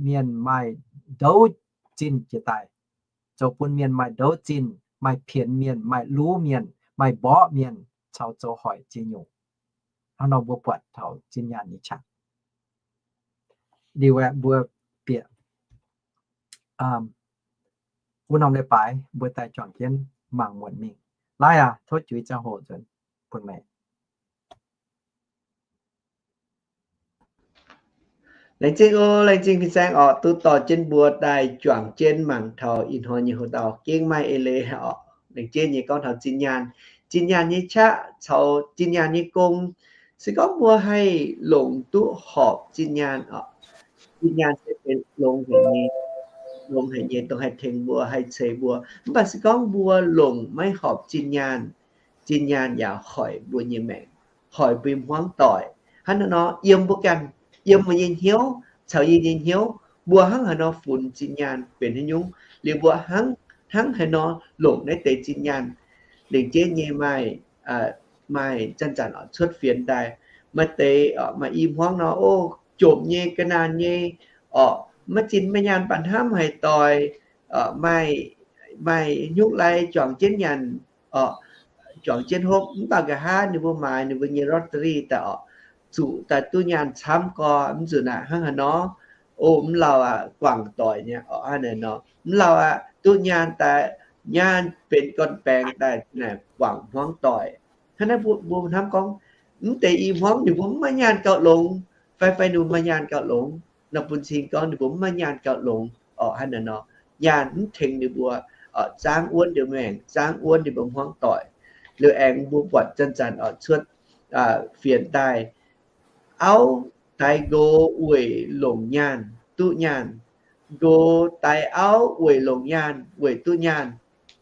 mienh maaih ndouv zinh jiex daaih, zoux bun mienh maaih ndouv zinh, maaih pienx mienh, maaih luv mienh, maaih mborqv mienh, caux zoux hoic ziex nyungc. Hnangv nor mbuo buatc taux zinh nyaanh nyei qaqv. Liuz aeqv, mbuo bieqc wuov norm leiz-baaix mbuo daaih juangc jienv mangc muonc mingh. Laaiv aac, tov juix ziangh hoc nzuonx bun meih. Laengz zingh oc, laengz zingh fin-saeng orqc, duqv dorh jienv mbuo daaih juangc jienv mangc taux ih hnoi nyei hoc-dauh gengh maaih eix leiz orqc. Laengz zingh nyei gorngv taux zinh nyaanh, zinh nyaanh nyei qaqv caux zinh nyaanh nyei gong. Se gorngv mbuo haih longc duqv horpc zinh nyaanh orqc, zinh nyaanh se benx longx haic nyei, longx haic nyei dongh haih tengx mbuo, haih ceix mbuo. Mv baac se gorngv mbuo longc maiv horpc zinh nyaanh, zinh nyaanh yaac hoic mbuo nyei maengc, hoic mbuo hmuangv doic. Hnangv naaiv nor, yiem mbuo ganh, yiem mbuo nyei hnyouv caux yie nyei hnyouv, mbuo hnangv haaix nor funx zinh nyaanh benx haaix nyungc, liuz mbuo hnangv, hnangv haaix nor longc naaiv deix zinh nyaanh. Lengc jeiv nyei maaih, maaih zanc-zanc oix cuotv fienx daaih, maaih deix, maaih i hmuangv nor, o, jomc nyei, ga'naanh nyei, orqc, maiv zinh maiv nyaanh baac hnamv haic doic, maaih, maaih nyungc lai juangc jienv nyanc, orqc, juangc jienv hopv, mv baac nqa'haav ninh mbuo maaiz ninh mbuo nyei lottery daaih orqc, zuqc daaih duqv nyaanh camv gorx, mv zuqc naaic hnangv haaix nor. O, mv lauh aqv, guangc doic nyei orqc, hnangv naaiv nor. Mv lauh aqv, duqv nyaanh daaih, nyaanh benx gorn-baengx daaih naaic guangc hmuangv doic. Hnangv naaiv mbuo, mbuo hnamv gorngv, mv deix i hmuangv ninh mbuo mv maaih nyaanh gauh longx, fai, fai ninh mbuo maaih nyaanh gauh longx, nor bun cing gorngv ninh mbuo mv maaih nyaanh gauh longx orqc, hnangv naaiv nor. Nyaanh mv tengx ninh mbuo, orqc, zaangv wuonv ninh mbuo maengc, zaangv wuonv ninh mbuo hmuangv doic. Liuz aengx mbuo buatc zanc-zanc orqc cuotv fienx daaih, auv daix nqox weic longc nyaanh duqv nyaanh, nqox daix auv weic longc nyaanh weic duqv nyaanh.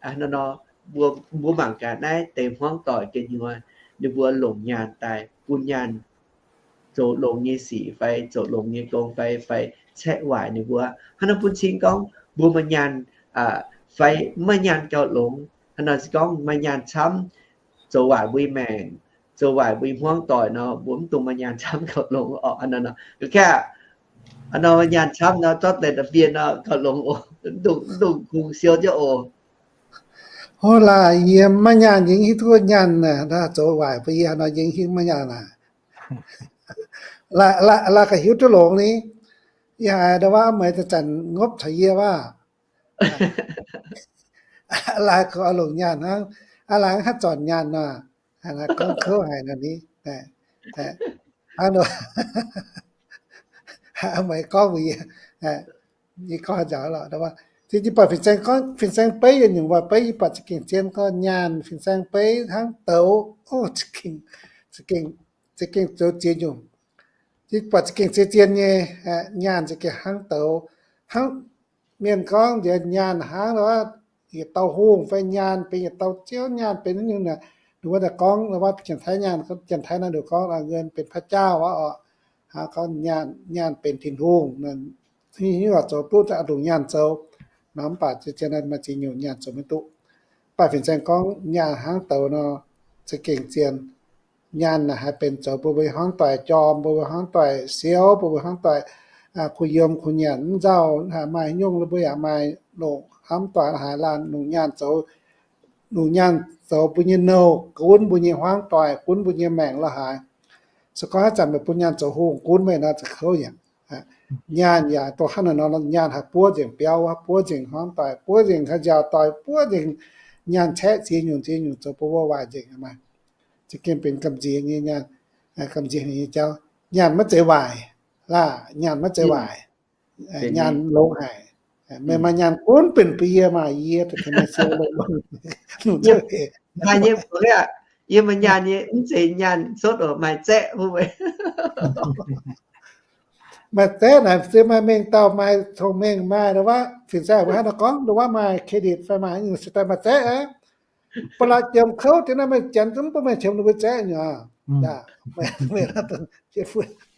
Hnangv nor, mbuo, mbuo mangc gaax naaiv deix hmuangv doic gu'nyuoz, ninh mbuo longc nyaanh daaih bun nyaanh zoux longx nyei sic fai zoux longx nyei gong fai, fai caeqv waaic ninh mbuo. Hnangv nor bun cing gorngv mbuo maaih nyaanh fai mv maaih nyaanh gauh longx. Hnangv nor se gorngv maaih nyaanh camv zoux waaic mbuo nyei maengc, zoux waaic mbuo nyei hmuangv doic nor, mbuo mv dungx maaih nyaanh camv gauh longx orqc. Hnangv nor nor, ga'kaav, hnangv nor maaih nyaanh camv nor, zorqv deix da'fien nor gauh longx oc. Mv dungx, mv dungx kungx siou jienv oc. Ov, laaix yie maiv nyaanh yie hiuv duqv nyaanh naaic, zoux waaic bun yie nor yie hiuv maiv nyaanh naaic. Laaix, laaix gauh hiuv duqv longx ni. Yie haiz ndau wuov meih zanc-zanc ngopv caux yie wuov. Laaix kouv longc nyaanh hnangv, laaix haaix zornc nyaanh nor, gorngv kouv haic nor ni. Meih gorngv mbuox yie, yie gorngv njaaux lorqc. Yie buatc fin-saeng gorngv, fin-saeng beiv yietc nyungc waac beiv yie buatc za'gengh zien gorngv nyaanh fin-saeng beiv hnangv douz. Za'gengh, za'gengh zoux ziex nyungc. Yie buatc za'gengh zien zien nyei, nyaanh za'gengh hnangv douz. Hnangv mienh gorngv nziex nyaanh hnangv yietc dauh hungh fai nyaanh benx yietc dauh ziouv, nyaanh benx haaix nyungc naaic, ninh mbuo daaih gorngv wuov janx-taiv nyaanh, janx-taiv naaiv ninh gorngv เงินเป็นพระเจ้า wuov orqc. Gorngv nyaanh, nyaanh benx Tin-Hungh, hnyouv zoux duqv longc nyaanh zoux. Nor mv baac zien zien maaih ziex nyungc nyaanh zoux maiv duqv. Mv baac fin-saeng gorngv nyaanh hnangv douz nor, za'gengh zien. Nyaanh naaic haih benx zoux bun mbuo hmuangv doic jorm, bun mbuo hmuangv doic siouv, bun mbuo hmuangv doic kuh yiem kuh nyanc mv nzauh. Maaih haaix nyungc mbuo yaac maaih longc hnamv doic la'haaix laanh longc nyaanh zoux, longc nyaanh zoux mbuo nyei nouh, gunv mbuo nyei hmuangv doic, gunv mbuo nyei maengc la'haaix. Se gorngv haaix zanc meih bun nyaanh zoux hungh gunv meih nor, za'gengh kouv yaac. Nyaanh yaac dongh hnangv naaiv nor, nyaanh haih buov nzengc biauv, buov nzengc hmuangv doic, buov nzengc haaix nziaaux doic, buov nzengc nyaanh caeqv ziex nyungc ziex nyungc zoux bun wuov waaic nzengc maah. Za'gengh benx gamh nziex nyei nyaanh, gamh nziex nyei jauv. Nyaanh maiv zeiz waaic, laah, nyaanh maiv zeiz waaic. Nyaanh longx haic. Meih maaih nyaanh gunv benx bun yie maah, yie daaih tengx meih siou longx. Maaih nyei mbuox aqv, yie maaih nyaanh nyei, mv zeiz nyaanh sotv oc, maaih zaeqv mbuo. Maaih zaeqv naaic se maaih mengh dauh maaih cong-mengh maaih, ndongc wuov fin-saeng mbuo hnangv nor gorngv, ndongc wuov maaih credit fai maaih nyungc se daaih maaih zaeqv aqv. Ba'laqc jiem kouv deix naaiv meih janx zungv bun meih qiemx ninh mbuo zaeqv nyei. Meih, meih,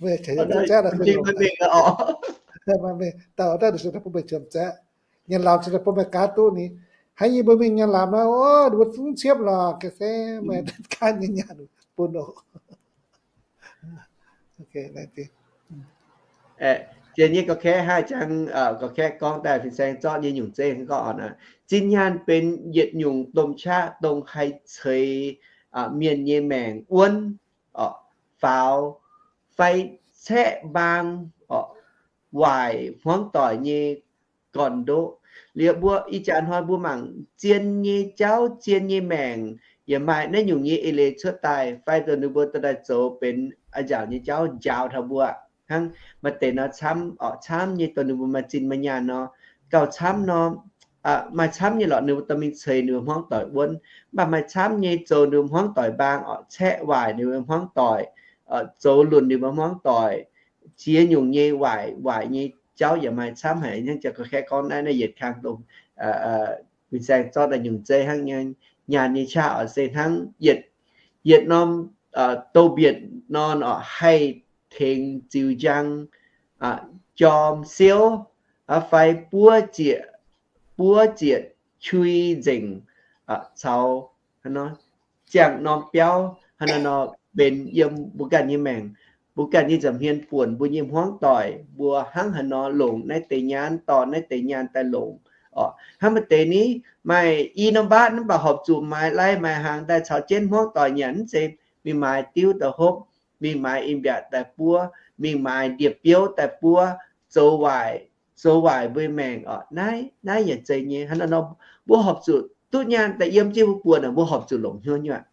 meih qiemx ninh mbuo zaeqv, dauh daaih ninh se daaih bun meih qiemx zaeqv. Nyanc lamz se daaih bun meih gaav duqv ni. Haaix nyungc mbuo mingh nyanc lamz naaiv, o, ninh mbuo zungv ciepv lorqc, ga'sie meih gaanv nyei nyanc bun oc. Zien nyei gorqv-kaeqv hnangv jangx gorqv-kaeqv gorngv daaih fin-saeng zorqv nyei nyungc zeiv gorngv oc, zinh nyaanh benx yietc nyungc domh qaqv dongh haih ceix mienh nyei maengc wuonv, faaux, fai caeqv mbaang, waaic hmuangv doic nyei gorn-ndoqv. Liuz mbuo ih jaax hnoi mbuo mangc zien nyei jauv, zien nyei maengc yaac maaih naaiv nyungc nyei eix leiz cuotv daaih, fai dongh ninh mbuo dorh daaih zoux benx a'nziaauc nyei jauv njaaux taux mbuo. Hnangv maaih deix nor camv, orqc, camv nyei dongh ninh mbuo maaih zinh maaih nyaanh nor, gauh camv nor, maaih camv nyei lorqc ninh mbuo dorh mingh ceix ninh mbuo hmuangv doic wuonv. Mv baac maaih camv nyei zoux ninh mbuo hmuangv doic mbaang, orqc, caeqv waaic ninh mbuo hmuangv doic, zoux lunc ninh mbuo hmuangv doic, ziex nyungc nyei waaic, waaic nyei jauv yaac maaih camv haic. Hnangv jangx gorqv-kaeqv gorngv naaiv, naaiv yietc kang dongh fin-saeng zorqv daaih nyungc zeiv hnangv nyaanh nyei qaqv oc, se hnangv yietc, yietc norm douz-mbietc nor, orqc, haih tengx ziux njang, jorm siouv, fai buov ziec, buov ziec qui nzengc, caux ziangh norm biauv hnangv naaiv nor benx yiem mbuo ganh nyei maengc, mbuo ganh nyei nza'hmien buonc mbuo nyei hmuangv doic, mbuo hnangv haaix nor longc naaiv deix nyaanh, dorh naaiv deix nyaanh daaih longc. Orqc, hnangv maaih deix ni, maaih i norm mbatv mv baac horpc zuqc maaiz lai maaiz hnaangx daaih caux jienv hmuangv doic nyanc, mv zeiz mingh maaiz diuv daaih hopv, mingh maaiz in-mbiatc daaih buov, mingh maaiz ndie-biouv daaih buov, zoux waaic, zoux waaic mbuo maengc orqc. Naaiv, naaiv yaac zeiz nyei. Hnangv naaiv nor, mbuo horpc zuqc duqv nyaanh daaih yiem jienv mbuo buonc, mbuo horpc zuqc longc hnyouv nyuoqc.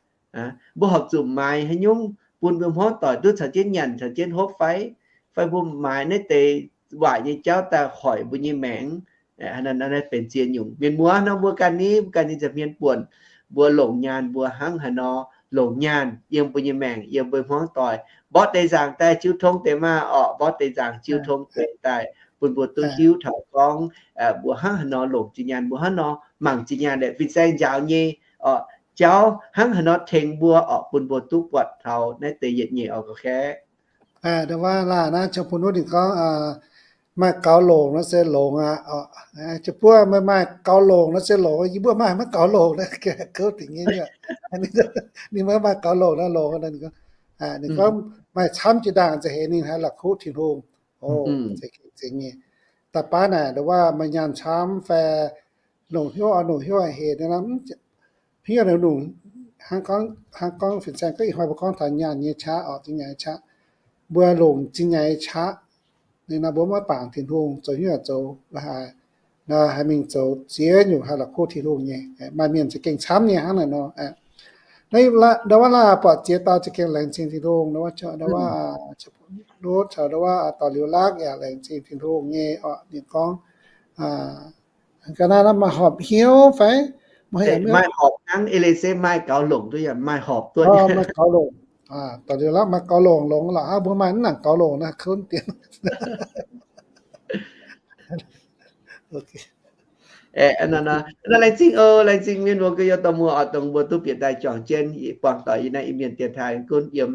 Mbuo horpc zuqc maaiz haaix nyungc bun mbuo hmuangv doic duqv caux jienv nyanc, caux jienv hopv fai, fai mbuo maaiz naaiv deix waaic nyei jauv daaih hoic mbuo nyei maengc. Naaiv benx ziex nyungc. Mienh muoz nor, mbuo ganh ni, mbuo ganh nyei nza'hmien buonc, mbuo longc nyaanh mbuo hnangv haaix nor longc nyaanh yiem mbuo nyei maengc, yiem mbuo hmuangv doic. Mborqv deix nzaangc daaih jiu tong deix maah, orqc, mborqv deix nzaangc jiu tong deix daaih bun mbuo duqv hiuv taux gorngv mbuo hnangv haaix nor longc zinh nyaanh, mbuo hnangv nor mangc zinh nyaanh, fin-saeng njaaux nyei, orqc, jauv hnangv haaix nor tengx mbuo, orqc, bun mbuo duqv buatc taux naaiv deix yietc nyeic orqc, gorqv-kaeqv. Ndongc wuov laah, naaiv Ziouv Bun Nuv ninh gorngv, maaih gaux longc nor se longx aqv. Jiex mbuo maaih, maaih gaux longc nor se longx, yie mbuo maaih maiv gaux longc naaiv, kouv dingc nyei. Ninh maiv maaih gaux longc nor longx. Ninh gorngv maaih camv jiex ndaangc nza'heix ninh haih la'kuqv Tin-Hungh. Zeiz nyei. Da'baav naaic ndongc wuov maaih nyaanh camv fai longc hnyouv, longc hnyouv hec nor, hnyouv longc, hnangv gorngv fin-saeng gorngv ih hnoi mbuo gorngv taux nyaanh nyei qaqv orqc, zinh nyaanh nyei qaqv. Mbuo longc zinh nyaanh nyei qaqv, ninh nor mbuo maiv bangc Tin-Hungh, zoux hnyouv zoux la'haaix, nor haih mingh zoux ziex nyungc haih la'kuqv Tin-Hungh nyei. Maaih mienh za'gengh camv nyei hnangv naaic nor. Naaiv ndau wuov laah buatc ziex dauh za'gengh laengz zingh Tin-Hungh, ndau wuov, ndau wuov dorh liuz lakv yaac laengz zingh Tin-Hungh nyei orqc. Ninh gorngv, ga'naaiv nor maaih horpc hnyouv fai? Maaih horpc hnangv, eix leiz se maaih gaux longc duqv yaac maaih horpc duqv. Maaih gaux longc, dorh liuz lakv maaih gaux longc, longc lorqc hnangv mbuo maaih mv nangc gaux longc naaiv, kun dienx. Laengz zingh oc, laengz zingh mienh muoz gu'nyuoz dorh muoz oc, dongh mbuo duqv bieqc daaih juangc jienv buangh doic yiem naaiv Iu-Mienh dienx taaih gunv yiem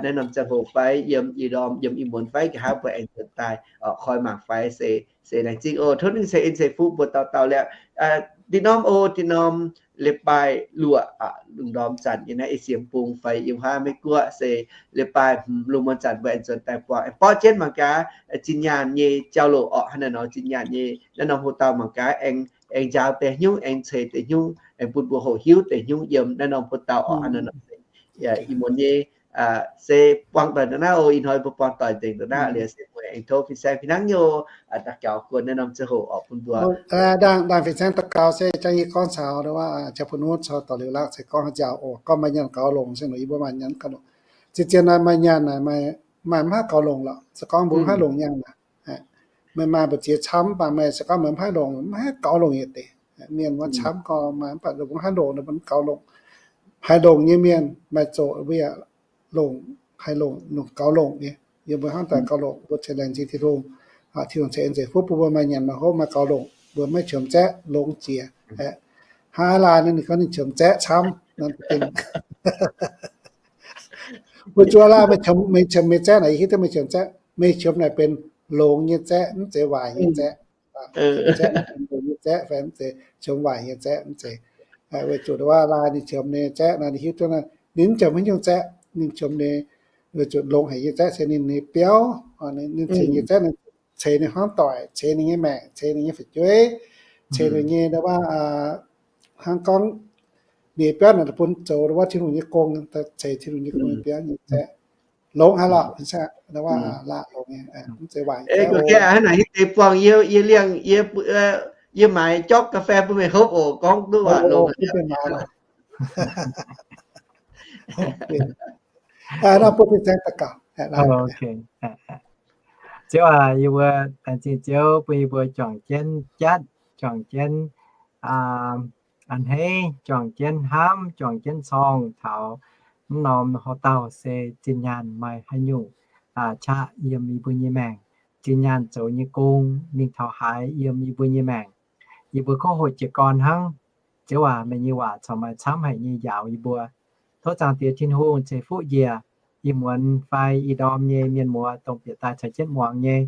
naaiv norm ziangh hoc fai yiem ih ndorm, yiem ih muonz fai nqa'haav mbuo aengx nzuonx daaih oc, koi mangc fai se, se laengz zingh oc. Tov ninh ceix en ceix fuqv mbuo dauh dauh liuz. Dih norm oc, dih norm leiz-baaix luoqc, lungh ndorm zanc yiem naaiv ei siemx bung fai yiem huaav Meiv Guoqv se leiz-baaix hmz lungh muonz zanc mbuo aengx nzuonx daaih buangh, aengx borqv jienv mangc gaax zinh nyaanh nyei jauv-louc orqc. Hnangv naaiv nor zinh nyaanh nyei naaiv norm hoc-dauh mangc gaax aengx, aengx njaaux deix hnyouv, aengx ceix deix hnyouv, aengx bun mbuo hoqc hiuv deix hnyouv yiem naaiv norm hoc-dauh orqc. Hnangv naaiv nor ih muonz nyei se buangh doic ndongc naaiv oc. Ih hnoi mbuo buangh doic nzengc ndongc naaiv liuz se mbuo aengx tov fin-saeng fih hnangv nyei oc, daux gaux guon naaiv norm ziangh hoc oc bun mbuo. Ndaangc fin-saeng daux gaux se jang yie gorngv caux wuov, jang bun wuov caux dorh liuz lakv se gorngv haaix nziaauc oc, gorngv maaih nyaanh gaux longc se nor yie mbuo maaih nyaanh gaux longc. Zien-zien naaiv maaih nyaanh naaic maaih mv haih gaux longc lorqc. Se gorngv mbuo mv haih longc nyaanh naaic, meih maaih mbu'ziex camv, mv baac meih se gorngv meih mv haih longc, mv haih gaux longc yietc deix. Mienh wuov camv gorngv maaih, mv baac mbuo mv haih longc, mbuo mv gaux longc. Haih longc nyei mienh maaih zoqc mbuo yaac longc, haih longc, longc gaux longc nyei. Yie mbuo hnamv daaih gaux longc, mbuo ceix laengz zingh Tin-Hungh. Tin-Hungh ceix nzengc fuqv bun mbuo maaih nyanc maaih hopv maaih gaux longc, mbuo maiv qiemx zaeqv longx jiex. Hnangv aa laai ninh gorngv ninh qiemx zaeqv camv. Mbuo zuov laav meih qiemx, meih qiemx meih zaeqv naaic, yie hiuv duqv meih qiemx zaeqv. Meih qiemx naaic benx longx nyei zaeqv, mv zeiz waaic nyei zaeqv. Zaeqv, longx nyei zaeqv fai mv zeiz qiemx waaic nyei zaeqv, mv zeiz. Weic zuqc wuov laai ninh qiemx ninh zaeqv naaic, ninh hiuv duqv naaic ninh mv qiemx haaix nyungc zaeqv, ninh qiemx ninh weic zuqc longx haic nyei zaeqv se ninh nyei biauv. Ninh ceix nyei zaeqv, ninh ceix ninh hnamv doic, ceix ninh nyei maengc, ceix ninh nyei fu'jueiv, ceix ninh nyei wuov, hnangv gorngv ninh nyei biauv naaic bun zoux wuov Tin-Hungh nyei gong, ceix Tin-Hungh nyei gong nyei biauv nyei zaeqv. Longx haic lorqc, laaih longx nyei, mv zeiz waaic. Hnangv naaic hiuv deix buangh yie, yie liangh, yie, yie maaiz jopv ga'fei bun meih hopv oc, gorngv duqv waac longx. Ziouv aac, yie mbuo laengz zingh Ziouv bun yie mbuo juangc jienv jatv, juangc jienv a'hneiv, juangc jienv hnamv, juangc jienv corng taux mv norm horqc dauh se zinh nyaanh maaih haaix nyungc qaqv yiem yie mbuo nyei maengc. Zinh nyaanh zoux nyei gong mingh taux haaix yiem yie mbuo nyei maengc. Yie mbuo kov hoqc jiez gorn hnangv. Ziouv aac, meih nyei waac corc maaih camv haic nyei njaaux yie mbuo. Tov Zaangc Diex Tin-Hungh ceix fuqv njiec ih muonz fai ih ndorm nyei mienh muoz dongh bieqc daaih caux jienv muangx nyei,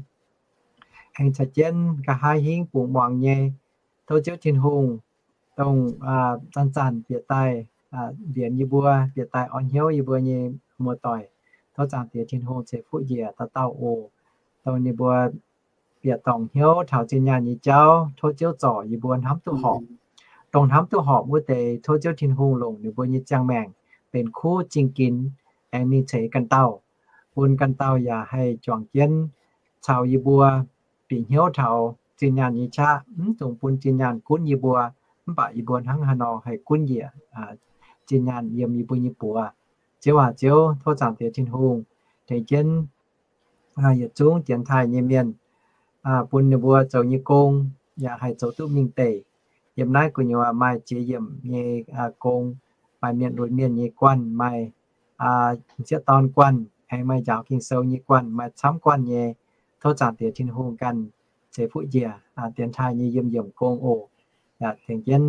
aengx caux jienv nqa'haav hingv bungx muangx nyei. Tov Ziouv Tin-Hungh dongh zanc-zanc bieqc daaih mbienx yie mbuo, bieqc daaih orn hnyouv yie mbuo nyei muoz-doic. Tov Zaangc Diex Tin-Hungh ceix fuqv njiec dauh dauh oc. Dongh ninh mbuo bieqc dorngc hnyouv taux zinh nyaanh nyei jauv, tov Ziouv zorc yie mbuo hnamv duqv horpc. Dongh hnamv duqv horpc wuov deix, tov Ziouv Tin-Hungh longc ninh mbuo nyei ziangh maengc benx kuv zingh ginx, aengx mingh ceix ganh dauh, bun ganh dauh yaac haih juangc jienv caux yie mbuo bieqc hnyouv taux zinh nyaanh nyei qaqv. Mv dungx bun zinh nyaanh gunv yie mbuo, mv baac yie mbuo hnangv haaix nor haih gunv njiec zinh nyaanh yiem yie mbuo nyei buoz. Ziouv aac, Ziouv, tov Zaangc Diex Tin-Hungh tengx jienv yietc zungv dienx taaih nyei mienh, bun ninh mbuo zoux nyei gong yaac haih zoux duqv mingh deic. Yiem naaiv gu'nyuoz maaih ziex yiemc nyei gong, maaih mienh lunx mienh nyei guanh, maaih sieqv dorn guanh, aengx maaih njaaux Ging-Sou nyei guanh, maaih camv guanh nyei. Tov Zaangc Diex Tin-Hungh ganh ceix fuqv njiec dienx taaih nyei yiemh yiemc gong oc. Yaac tengx jienv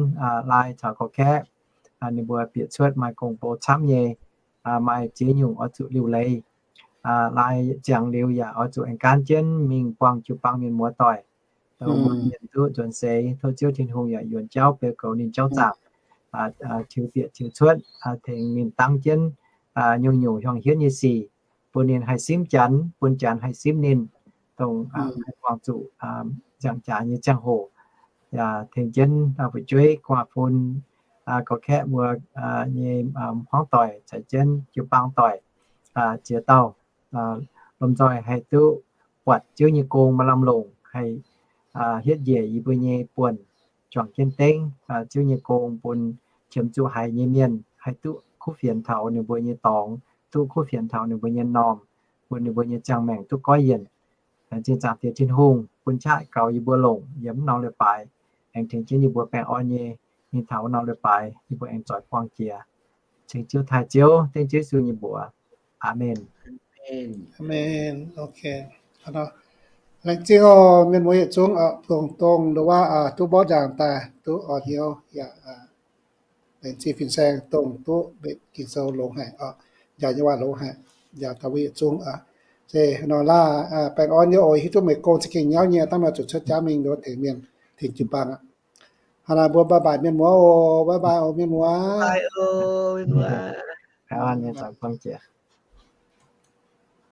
Lai caux Gorqv-Kaeqv ninh mbuo bieqc cuotv maaih gong-bou camv nyei, maaih ziex nyungc oix zuqc liuc leiz. Lai ziangx liuz yaac oix zuqc aengx gaanv jienv mingh buangh jiu-baang mienh muoz-doic, dongh mienh duqv nzuonx seix. Tov Ziouv Tin-Hungh yaac yuonx jauv beu goux ninh jauv zaangc, tiux bieqc tiux cuotv, tengx ninh dangv jienv nyungc-nyungc hiuang hietv nyei sic, bun ninh haih simv Janx, bun Janx haih simv ninh, dongh haih buangh zuqc nziangh jaax nyei ziangh hoc. Yaac tengx jienv fu'jueiv gu'nguaaz-fun, Gorqv-Kaeqv mbuo nyei hmuangv doic caux jienv jiu-baang doic ziex dauh, lomh nzoih haih duqv buatc Ziouv nyei gong maaih lamh longc, haih hietv njiec yie mbuo nyei buonc, juangc jienv dengv Ziouv nyei gong bun qiemx zuqc haiz nyei mienh haih duqv kuv fienx taux ninh mbuo nyei dorngx, duqv kuv fienx taux ninh mbuo nyei m'normh, bun ninh mbuo nyei ziangh maengc duqv goiv yienc. Laengz zingh Zaangc Diex Tin-Hungh bun qaqv gaux yie mbuo longc yiem mv norm leiz-baaix, aengx tengx jienv yie mbuo baengh orn nyei mingh taux wuov norm leiz-baaix, yie mbuo aengx zoix buangh jiex. Ceng Ziouv taaih Ziouv, dengv Ziouv Yesu nyei mbuox. Aamen. Aamen. Laengz zingh oc mienh muoz yietc zungv, dongh, dongh ndongc wuov duqv mborqv njaangc daaih duqv orn hnyouv yaac laengz zingh fin-saeng dongh duqv mbenc Ging-Sou longx haic, njaaux nyei waac longx haic, njaaux taux mbuo yietc zungv. Se nor laah, baengh orn nyei oc. Hiuv duqv meih gong za'gengh nyauv nyei, dangh meih zuqc cuotv jauv mingh nduov tengx mienh, tengx jiu-baang aqv. Hnangv naaiv mbuo bye bye mienh muoz oc, bye bye oc mienh muoz.